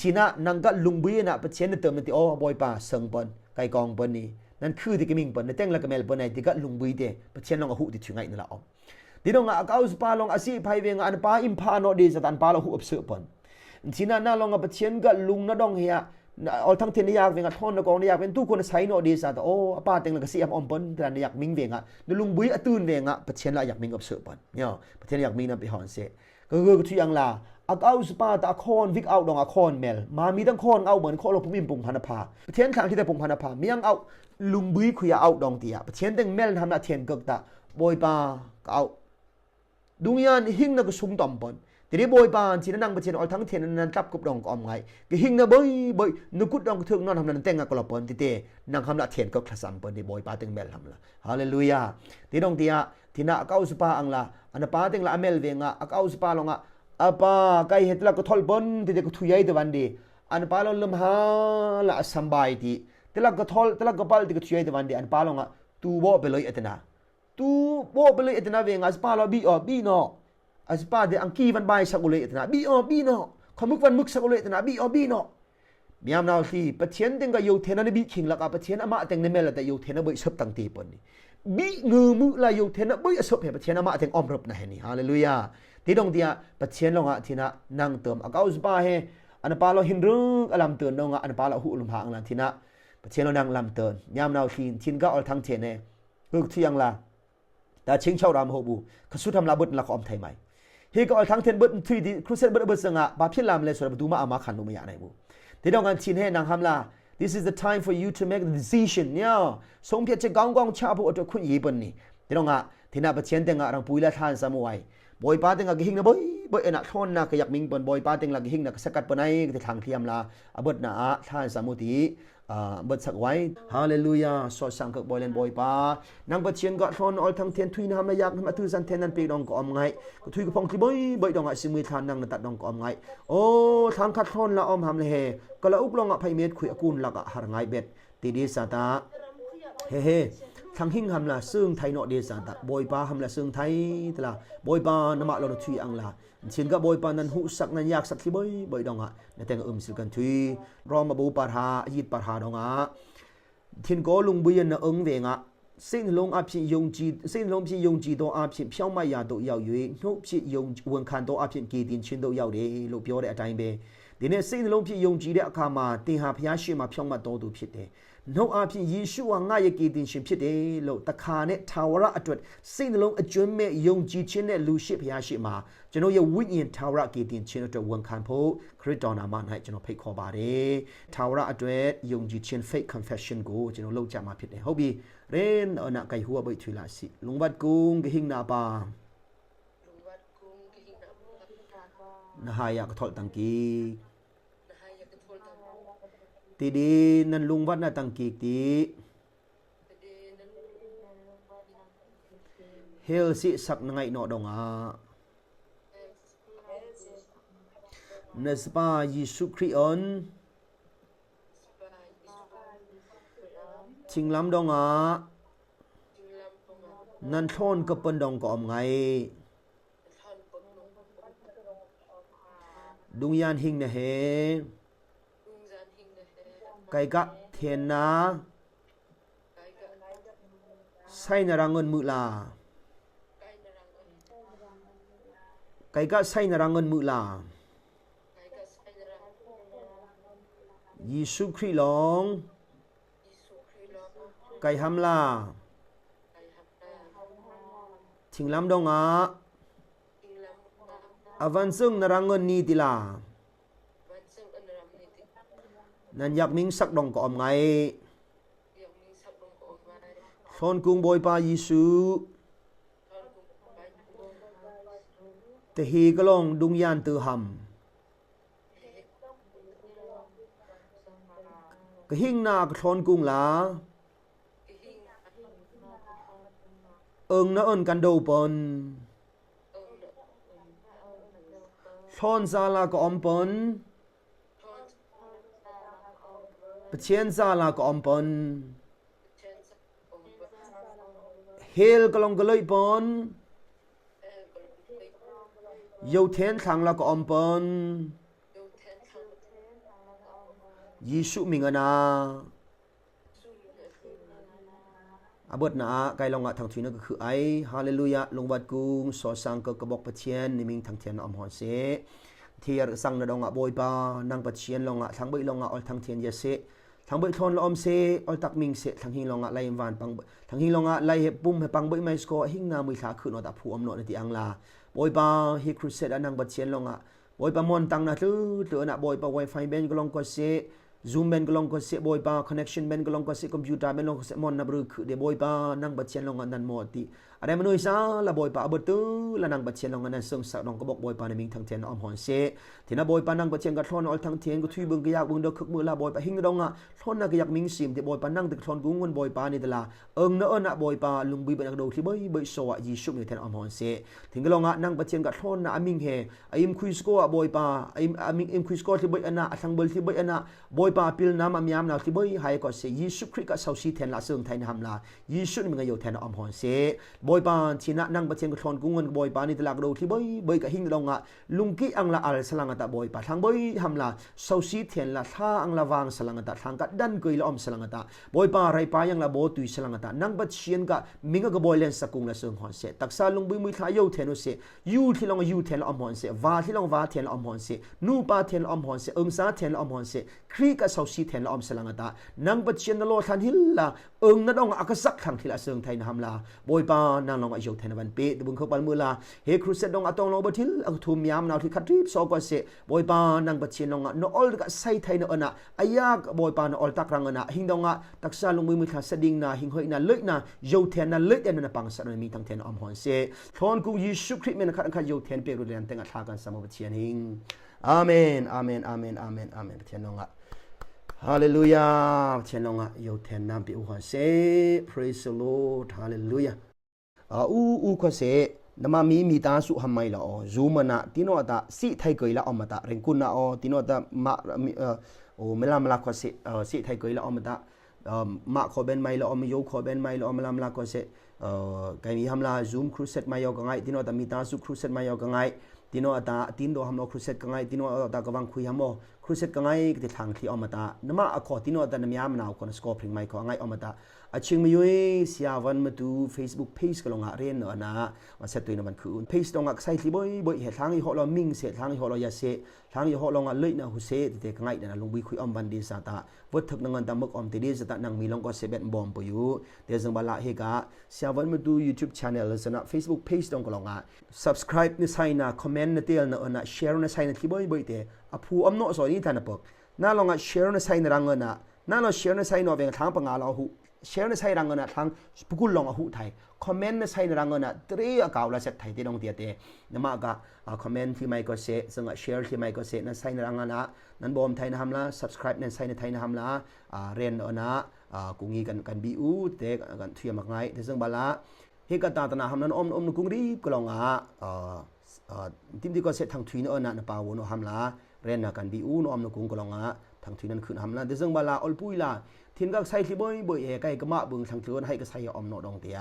ຊິນະ ນັງກະລຸງບຸຍນະ ປະທຽນເຕີມນະຕິໂອ ບອຍປາເຊິ່ງເປິນ ໄກກອງເປິນນີ້ Nan khư ti kơ mĭn pơ̆n, nai teng la kơ mel pơ̆n nai ti gah lŭng bui te, Pathian lŏng a hu ti chu ngai nai la om. Ti dong a kau spa lŏng a si phai veng a an pa im pha no de sa tan pa lŏng hu ap sơ pơ̆n. Ti na na lŏng a Pathian gah lŭng na dong hia, na ol thang then na yak veng a thon na kong na yak veng tu kon a sai no de sa ta, o, a pa teng la kơ si am om pơ̆n, ta na yak mĭn veng a, na lŭng bui a tun veng a, Pathian la yak mĭn ap sơ pơ̆n. Nio, Pathian yak mĭn na pi hon se. Kơ gơ kơ thu yang la, a kau spa ta a khon vik au dong a khon mel. Ma mi tang khon au mơ̆n kho lo pum im pung phana pha. Pathian thang ti ta pung phana pha. Mi yang au lŭng bui khu ya au dong ti a. Pathian teng mel ham na then kơ ta. Boi pa ka au. Dung yan hing na kơ sung tom pơ̆n. Ti de boi pa ti na nang Pathian ol thang then na tap kơ dong kơ om ngai. Kơ hing na boi boi. Nu kut dong kơ thuk non ham na teng a kơ lo pơ̆n ti te. Nang ham na then kơ khla sam pơ̆n ti boi pa teng mel ham la. Haleluya. Ti dong ti a. Ti na a kau spa ang la. An pa teng la a mel veng a. A kau spa lŏng a. A pa, kai he tla kơ thol pơ̆n, ti te kơ thu yai te van de. An pa lŏng lơm ha la a sam bai ti. Tla kơ thol, tla kơ pal ti kơ thu yai te van de. An pa lŏng a. Tu bo pe loi a te na. Tu bo pe loi a te na veng a spa lŏng bi o, bi no. A spa de ang ki van bai sak u loi a te na. Bi o, bi no. Kho muk van muk sak u loi a te na. Bi o, bi no. ຍາມນາວທີ່ປະທຽນເຕັງກະໂຍເທນນະບິຄິງ ລະກະປະທຽນອະມະເຕັງນະແມ່ນລະແຕ່ໂຍເທນນະເບີຍເສິບຕັງເຕເປິນນີ້ ບິງືມືລະໂຍເທນນະເບີຍເສິບ ປະທຽນອະມະເຕັງອອມເລິບນະແຫ່ນີ້ ຮາເລລູຢາ ຕິດົງເຕຍ ປະທຽນລອງອະທິນະ ນັງເຕີມອາກາອຸສະປາເຮ ອະນະປາລອງເຫັນເລື່ອງອະລຳເຕີນດອງອະ ອະນະປາລອງຫູລຳພາອັງລະທິນະ ປະທຽນລອງນັງລຳເຕີນ ຍາມນາວທີ່ທິນກະອອລທັງເທນເຮ ກຶກທຽງລະ ຕາເຊັງເຊົາຣາມໂຮບູ ຂະສຸທຳລາເບິດລະຄອມໄທໃໝ່ ເຮກະອອນທັງເທນເບິດ ທຣີດີ ຄຣູເຊດເບິດ ເບິດສະຫງະ ປາພິລາມ ແລະ ສວນປະຕູມາອາມາຄັນນຸມະຍະໃນບູ ທີ່ຕ້ອງການຊິນເຮນາງຮຳລາ This is the time for you to make the decision ເນຍ ຊົງພຽດຈະກອງກອງຊາຜູ້ອດທົນຄຸນອີເປິນນີ້ ທີ່ຕ້ອງການ ທີ່ນາປະທຽນແຕ່ງງານລັງປຸຍລະທານສາມຸໄວ ບອຍປາແຕ່ງງາກະຫິງນະເບີຍ ເບີຍອະນະທອນນາກະຍັກມິງເປິນ ບອຍປາແຕ່ງລາກະຫິງນາກະສະກັດເປິນໄອກະທາງທຽມລາ ອາເບິດນາອາທານສາມຸຕິ ອາ ເບິດສັກໄວ້ ຮາເລລູຢາ ຊໍສາງເກີກບອຍແລນບອຍປາ ນາງປະທຽນກະທອນອອນທັງທຽນທຸຍນະຫຳນະຢາກນຳອະຖືສັນແທນນັ້ນເປີກດອງກະອອມໄງ ກະທຸຍກະພອງທີ່ເບີຍເບີຍດອງອະຊິມືທານນາງນະຕັດດອງກະອອມໄງ ໂອ ທາງຄັດທອນລະອອມຫຳລະເຮ ກະລະອຸກລອງອະໄພເມດຄຸຍອະກຸນລະກະຫາລະງາຍເບັດ ຕິເດສາຕະ ເຮເຮ ທັງຫິງຫຳລະເຊິ່ງໄທເນາະເດສາຕະ ບອຍປາຫຳລະເຊິ່ງໄທຕະລາ ບອຍປານະມະລອນທຸຍອັງລາ ເຊັ່ນກະບອຍປານນັ້ນຫູສັກນັ້ນຢາກສັກທີ່ເບີຍເບີຍດອງອະ ນະແຕ່ງອຶມສິລກັນທຸຍ ຣອມມະບູປາທາ ຍິດປາທາດອງອະ ເທັນກໍລຸງບືຍນະເອິງເວງອະ ເສັ້ນລົງອາພິຍົງຈີ ເສັ້ນລົງພິຍົງຈີໂຕອາພິພຽວມາຢາໂຕຢາວຢູ່ ໂນພິຍົງເວີງຄານໂຕອາພິເກຕິນຊິນໂຕຢາວເດ ໂລປຽວເດອະໄຕເບ ເດເນ ເສັ້ນລົງພິຍົງຈີເດອະຄາມາ ເຕຫາພະຍາຊິມາພຽວມາໂຕຕູພິເດ ໂນອາພິເຢຊູອາງາຍເກຕິນຊິນພິເດ ໂລຕະຄາເນ ທາວະລະອະຕວດ ເສັ້ນລົງອະຈຸນເມຍົງຈີຊິນເນ ລູຊິພະຍາຊິມາ ຈະໂນຍາວິນຍານທາວະລະເກຕິນຊິນອະຕວດ ເວີງຄານໂພ ຄຣິສຕອນາມານໃຫ້ຈະໂນເພກຂໍບາເດ ທາວະລະອະຕວດ ຍົງຈີຊິນເຟກຄອນເຟດຊິນໂກ ຈະໂນໂລກຈະມາພິເດ ໂຮບີ ເຣນເອນະໄກຫົວເບີຍທຸຍລາຊິ ລຸງວັດກຸງກະຫິງນາປາ ນະຫາຍາກະທໍລະຕັງກີ ຕິດີ ນັນລຸງວັດນະຕັງກີຕິ ເຮລຊິສັກນະໄງເນາະດອງອາ ນະສະປາເຢຊູຄຣິອອນ ທິງລຳດອງອາ ນັນໂທນກະເປິນດອງກອມໄງ ດຸງຍານຫິງນະເຮ ໄກກະເທນນາ ໄຊນະຣາເງິນມືລາ ໄກກະໄຊນະຣາເງິນມືລາ ເຢຊູຄຣິລອງ ໄກຫຳລາ ທິງລຳດອງອາ ອາວັນເຊິ່ງນະຣາເງິນນີຕິລາ ນັນຢາກມິງສັກດອງກອມໄງ ໂທນກຸງບອຍປາເຢຊູ ຕະຮີກະລອງດຸງຍານຕື້ຫຳ ກະຫິງນາກະໂທນກຸງລາ ເອິງນະເອິນກັນໂດເປິນ ໂທນຊາລາກະອອມເປິນ ປະທຽນຊາລາກະອອມເປິນ ເຮລກະລອງກະເລີຍເປິນ ໂຍເທນທັງລາກະອອມເປິນ ເຢຊູມິງອານາ ອາເບີດນາອາ ໄກລອງອະ ທັງທຸຍນະກະຄືໄອ ຮາເລລູຢາ ລົງວັດກຸງ ສໍສ້າງເກີກກະບອກປະທຽນ ໃນມິງທັງທຽນອອມຮອນເຊ ທຽຣສັງນະດອງອະ ໂບຍປາ ນາງປະທຽນລອງອະ ທັງເບີຍລອງອະ ອອນທັງທຽນຢາເຊ ທັງເບີຍທອນລະອອມເຊ ອອນຕັກມິງເຊ ທັງຮິງລອງອະ ໄລວານປັງ ທັງຮິງລອງອະ ໄລເຮັບປຸ້ມ ເຮັບປັງເບີຍໄມສະໂກ ຮິງນາມຸຍທາ ຄືນອດຕະພູອຳນວດນະຕິອັງລາ ໂບຍປາ ເຮຄຣູເຊດອະ ນາງປະທຽນລອງອະ ໂບຍປາມອນຕັງນະ ເຕີເຕີນະ ໂບຍປາ ໄວຟາຍແບນກະລອງກອດເຊ ຊູມແບນກະລອງກອດເຊ ໂບຍປາ ຄອນເນັກຊັນແບນກະລອງກອດເຊ ຄອມພິວຕາແບນກະລອງກອດເຊ ມອນນະບຣູຄືເດ ໂບຍປາ ນາງປະທຽນລອງອະ ນັນມໍຕິ ອາໄດມະໂນຍສາລະ ໂບຍປາ ອາເບີດເຕີລະ ນາງປະທຽນລອງອະ ນັນເຊິ່ງສະດອງກະບອກ ໂບຍປາ ໃນມິງທັງແທນອອມຮອນເຊ ທີນະ ໂບຍປາ ນາງປະທຽນກະທອນອອນທັງທຽນ ກະທຸຍເບິ່ງກະຢາກເບິ່ງເດີ ເຄີກມືລາ ໂບຍປາ ຮິງນະດອງອະ ທອນນະກະຢາກມິງຊິມ ເດ ໂບຍປາ ນາງເຕີກະທອນກຸງເງິນ ໂບຍປາ ເນຕະລາ ເອີງນະເອີນະ ໂບຍປາ ລຸງບຸຍເບິ່ງນະກະໂດກ ທີ່ເບີຍເບີຍໂຊອະ ຢີຊຸ ມີແທນອອມຮອນເຊ ຖິງກະລອງອະ ນາງປະທຽນກະທອນນະ ອາມິງເຮ ອາອິມຄຸຍສະໂກອະ ໂບຍປາ ອາອິມ ອາມິງ ອາອິມຄຸຍສະໂກ ທີ່ເບີຍອະນະ ອາທັງເບີຍ ທີ່ເບີຍອະນະ ໂບຍປາ ປິລນາມອາມຍາມນາວ ທີ່ເບີຍໄຮກອດເຊ ຢີຊຸຄຣິດກະເຊົາຊີແທນລະ ເຊິ່ງໄທນະຮຳລາ ຢີຊຸມີງະໂຍແທນອອມຮອນເຊ ໂບຍປາ ທີນະ ນາງປະທຽນກະທອນກຸງເງິນ ໂບຍປາ ນິຕະລາກະໂດກ ທີ່ເບີຍເບີຍກະຮິງນະດອງອະ ລຸງກິອັງລະ ອາລະສະລັງອະຕະ ໂບຍປາ ທັງເບີຍຮຳລາ ເຊົາຊີແທນລະ ທາອັງລະວາງສະລັງອະຕະ ທາງກະດັນເກີຍລະອອມສະລັງອະຕະ ໂບຍປາ ໄຣປາຍັງລະ ໂບຕຸຍສະລັງອະຕະ ນາງປະທຽນກະມິງກະກະບອຍແລນສະກຸງລະ ເຊິ່ງຮອນເຊ ຕັກສາລຸງບຸຍ ມຸຍທາ ໂຍແທນໂອເຊ ຢູທີ່ລອງຢູແທນລະອອມຮອນເຊ ວາທີ່ລອງວາແທນລະອອມຮອນເຊ ນູປາແທນລະອອມຮອນເຊ ເອີງສາແທນລະອອມຮອນເຊ ຄຣິກະເຊົາຊີແທນລະອອມສະລັງອະຕະ ນາງປະທຽນນະໂລທັນຮິງລະ ເອີງນະດອງອາກະສັກທັງທີ່ລະ ເຊິ່ງໄທນະຮຳລາ ໂບຍປາ ນາງລອງອາໂຍແທນນະວັນເປ ຕະເບິ່ງເຂົ້າປັນມືລາ ເຮຄຣູເຊດດອງອາຕອງລອງເບີທິລ ອາກະທຸມຍາມນາວທີ່ຄັດທຣິບຊອກອດເຊ ໂບຍປາ ນາງປະທຽນລອງອາ ນອອລກະໄຊໄທນະເອີນະ ອາຢາກະ ໂບຍປາ ນອອລຕັກລັງເອີນະ ຮິງດອງອາ ຕັກສາລຸງມື ມຸຍທາ ສະດິງນາ ຮິງເຮີຍນາ ເລີຍນາ ໂຍແທນນາ ເລີຍແທນນາ ປັງສະນາ ມີທັງແທນອອມຮອນເຊ ທອນກຸງ ຢີຊຸຄຣິດ ແມ່ນຄັດອັງຄັດໂຍແທນເປໂຣແລນແຕງອາທາກັນສາມະປະທຽນຮິງ ອາເມນ ອາເມນ ອາເມນ ອາເມນ ອາເມນ ປະທຽນລອງອະ ຮາເລລູຢາ ປະທຽນລອງອະ ໂຍແທນນາມເປອູຮອນເຊ Praise the Lord ຮາເລລູຢາ ອາ ອູ ອູຄອເຊ ນະມາມີ ມີຕາສຸ ຮຳໄມລະອອ ຊູມະນະ ຕິໂນອະຕະ ຊິໄທເກີຍລະອອມມະຕະ ເຣັງກຸນນະອອ ຕິໂນອະຕະ ມະ ເອີ ໂອ ເມລາມະລາຄອເຊ ເອີ ຊິໄທເກີຍລະອອມມະຕະ ເອີ ມະຂໍແບນໄມລະອອມ ໂຍຂໍແບນໄມລະອອມ ເມລາມະລາຄອເຊ ເອີ ໄກມີຮຳລາ ຊູມຄຣູເຊດໄມອອກະໄງ ຕິໂນອະຕະ ມີຕາສຸ ຄຣູເຊດໄມອອກະໄງ ຕິໂນອະຕະ ຕິນໂດຮຳໂອ ຄຣູເຊດກະໄງ ຕິໂນອະຕະ ກະວັງຄຸຍຮຳໂອ ຄຣູເຊດກະໄງ ກະຕິທັງທີ່ອອມມະຕະ ນະມະອາຂໍ ຕິໂນອະຕະ ນະມະຍາມະນາວ ຄອນສະໂກ ເພງໄມຂໍອາໄງອອມມະຕະ ອາເຊງມະຍຸຍ ສຽວັນມະຕູ ເຟສບຸກເພຈກະລອງອະ ເຣນເນາະນະ ມາແຊດຕຸຍນະວັນຄືເພຈດອງອະ ກະໄຊທີ່ເບີຍເບີຍ ເຮທາງອີ່ຫໍລອມິງເສ ທາງອີ່ຫໍລອຢາເສ ທາງອີ່ຫໍລອງອະ ເລີຍນະ ຫູເສ ຕິເຕກະໄງນະ ລຸງບຸຍຄຸຍອອມວັນດີສາຕະ ເວີດເຖິກນະເງິນຕາເມິກອອມເຕດີສະຕະ ນາງມີລອງກອດເສແບດບອມປະຍຸ ເດຊຶງບາລາເຮກະ ສຽວັນມະຕູ ຢູທູບແຊນແນລ ສະນະ ເຟສບຸກເພຈດອງກະລອງອະ ຊັບສະຄຣາຍນະໄຊນະ ຄອມເມັນນະເຕລນະເອີນະ ແຊນະໄຊນະທີ່ເບີຍເບີຍເຕ ອາພູອອມເນາະ ຊອຍນີ້ທານະເປີກ ນາລອງອະ ແຊນະໄຊນະລັງເອີນະ ນາລອງແຊນະໄຊນະແວງທາງປະງາລາຫູ ແຊນະໄຊລັງເອີນະ ທາງປະກຸນລອງອາຫູໄທ ຄອມເມັນນະໄຊນະລັງເອີນະ ເຕຣອາກາວລາເຊັດໄທ ເຕດອງເຕຍເຕ ນະມະກະ ອາ ຄອມເມັນທີ່ໄມກອດເສ ເຊິ່ງອະ ແຊທີ່ໄມກອດເສ ນະໄຊນະລັງເອີນະ ນັນບອມໄທນະຮຳລາ ຊັບສະຄຣາຍນະໄຊນະໄທນະຮຳລາ ອາ ເຣນເນາະນະ ອາ ກຸງອີກັນ ກັນບີອູ ເຕກັນທຽມມາກໄງ ເດຊຶງບາລາ ເຮກະຕາຕະນາຮຳນະອອມ ອອມນະກຸງລີບກະລອງອະ ເອີ ເອີ ຕິມຕິກອດເສທັງທຸຍນະເອີນະ ນະປາໂວນະຮຳລາ ເຣນນະກັນບີອູນະອອມນະກຸງກະລອງອະ ທັງທຸຍນັ້ນຄືນະຮຳລາ ເດຊຶງບາລາ ອອລປຸຍລາ ທິນກາກໄຊທີ່ເບີຍເບີຍເອ ໄກກະມະເບິ່ງທັງເທີນ ໄຮກະໄຊອອມເນາະດອງເຕຍ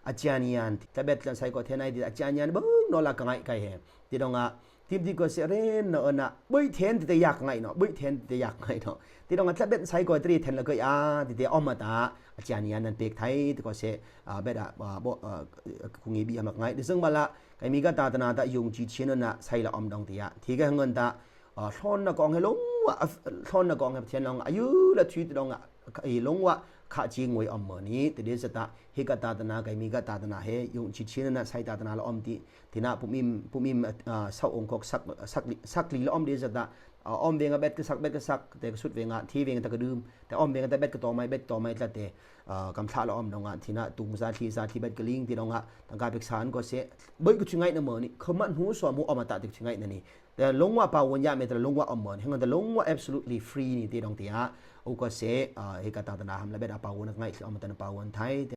ອາຈານຍານ ຕະເບັດລະໄຊກໍເທໄນ ອາຈານຍານເບິ່ງເນາະລະກະໄງໄກເຮ ຕິດດອງອະ ຕິມຕິກອດເສເຣນນະເອີນະ ເບີຍແທນຕິຕະຢາກໄງເນາະ ເບີຍແທນຕິຕະຢາກໄງເນາະ ຕິດດອງອະ ຕະເບັດໄຊກໍຕະເຣແທນລະເກີຍອາ ຕິເຕອອມມາຕາ ອາຈານຍານນັ້ນເປກໄທ ຕິກອດເສ ອາ ເບດອາ ອາ ບໍ່ ເອີ ຄຸງອີບີອາມັກໄງ ເດຊຶງບາລາ ໄກມີກະຕາຕະນາຕະຍົງຈີເຊນນະ ໄຊລະອອມດອງເຕຍ ທີກະເງິນຕາ ອາ ທອນນະກອງໃຫ້ລົງວະ ອາ ທອນນະກອງໃຫ້ປະເທດລອງ ອາຍຸລະທວີດອງ ອາ ເອ ລົງວະ ຂະຈີງວຍອອມເມີນີ ເຕເດສະຕະ ເຮກະຕາຕະນາ ໄກມີກະຕາຕະນາ ເຮ ຍຸງຊິດຊິນະນະ ໄຊຕາຕະນາລະອອມຕິ ທິນະ ປຸມອິມ ປຸມອິມ ອາ ເຊົາອົງຄອກ ສັກ ສັກ ສັກລີລະອອມເດສະຕະ ອາ ອອມເວງອະແບດກະສັກ ແບດກະສັກ ແຕ່ກະສຸດເວງອະ ທີເວງຕະກະດື່ມ ແຕ່ອອມເວງອະ ແຕ່ແບດກະຕໍໄມ້ ແບດຕໍໄມ້ຕະເຕ ອາ ກຳທະລະອອມດອງອະ ທິນະ ຕຸງສາທີ ສາທີແບດກະລິງ ຕິດອງອະ ຕັງກາເປັກສານກໍເສ ເບິດກະຊຸງໄງນະເມີນີ້ ເຂົາມາຫູສອມຫູອອມມາຕະຕິກະຊຸງໄງນະນີ້ ແຕ່ລົງວ່າປາວົນຍາເມຕະລົງວ່າອອມເມີນ ແຮງເງິນແຕ່ລົງວ່າ ແອັບໂຊລູດລີຟຣີ ນີ້ຕິດອງເຕຍ ໂອກາເສ ເອ ເອກາຕາຕະນາຮຳລະເບດອາປາວົນໄງ ທີ່ອອມມາຕະນະປາວົນໄທ ແຕ່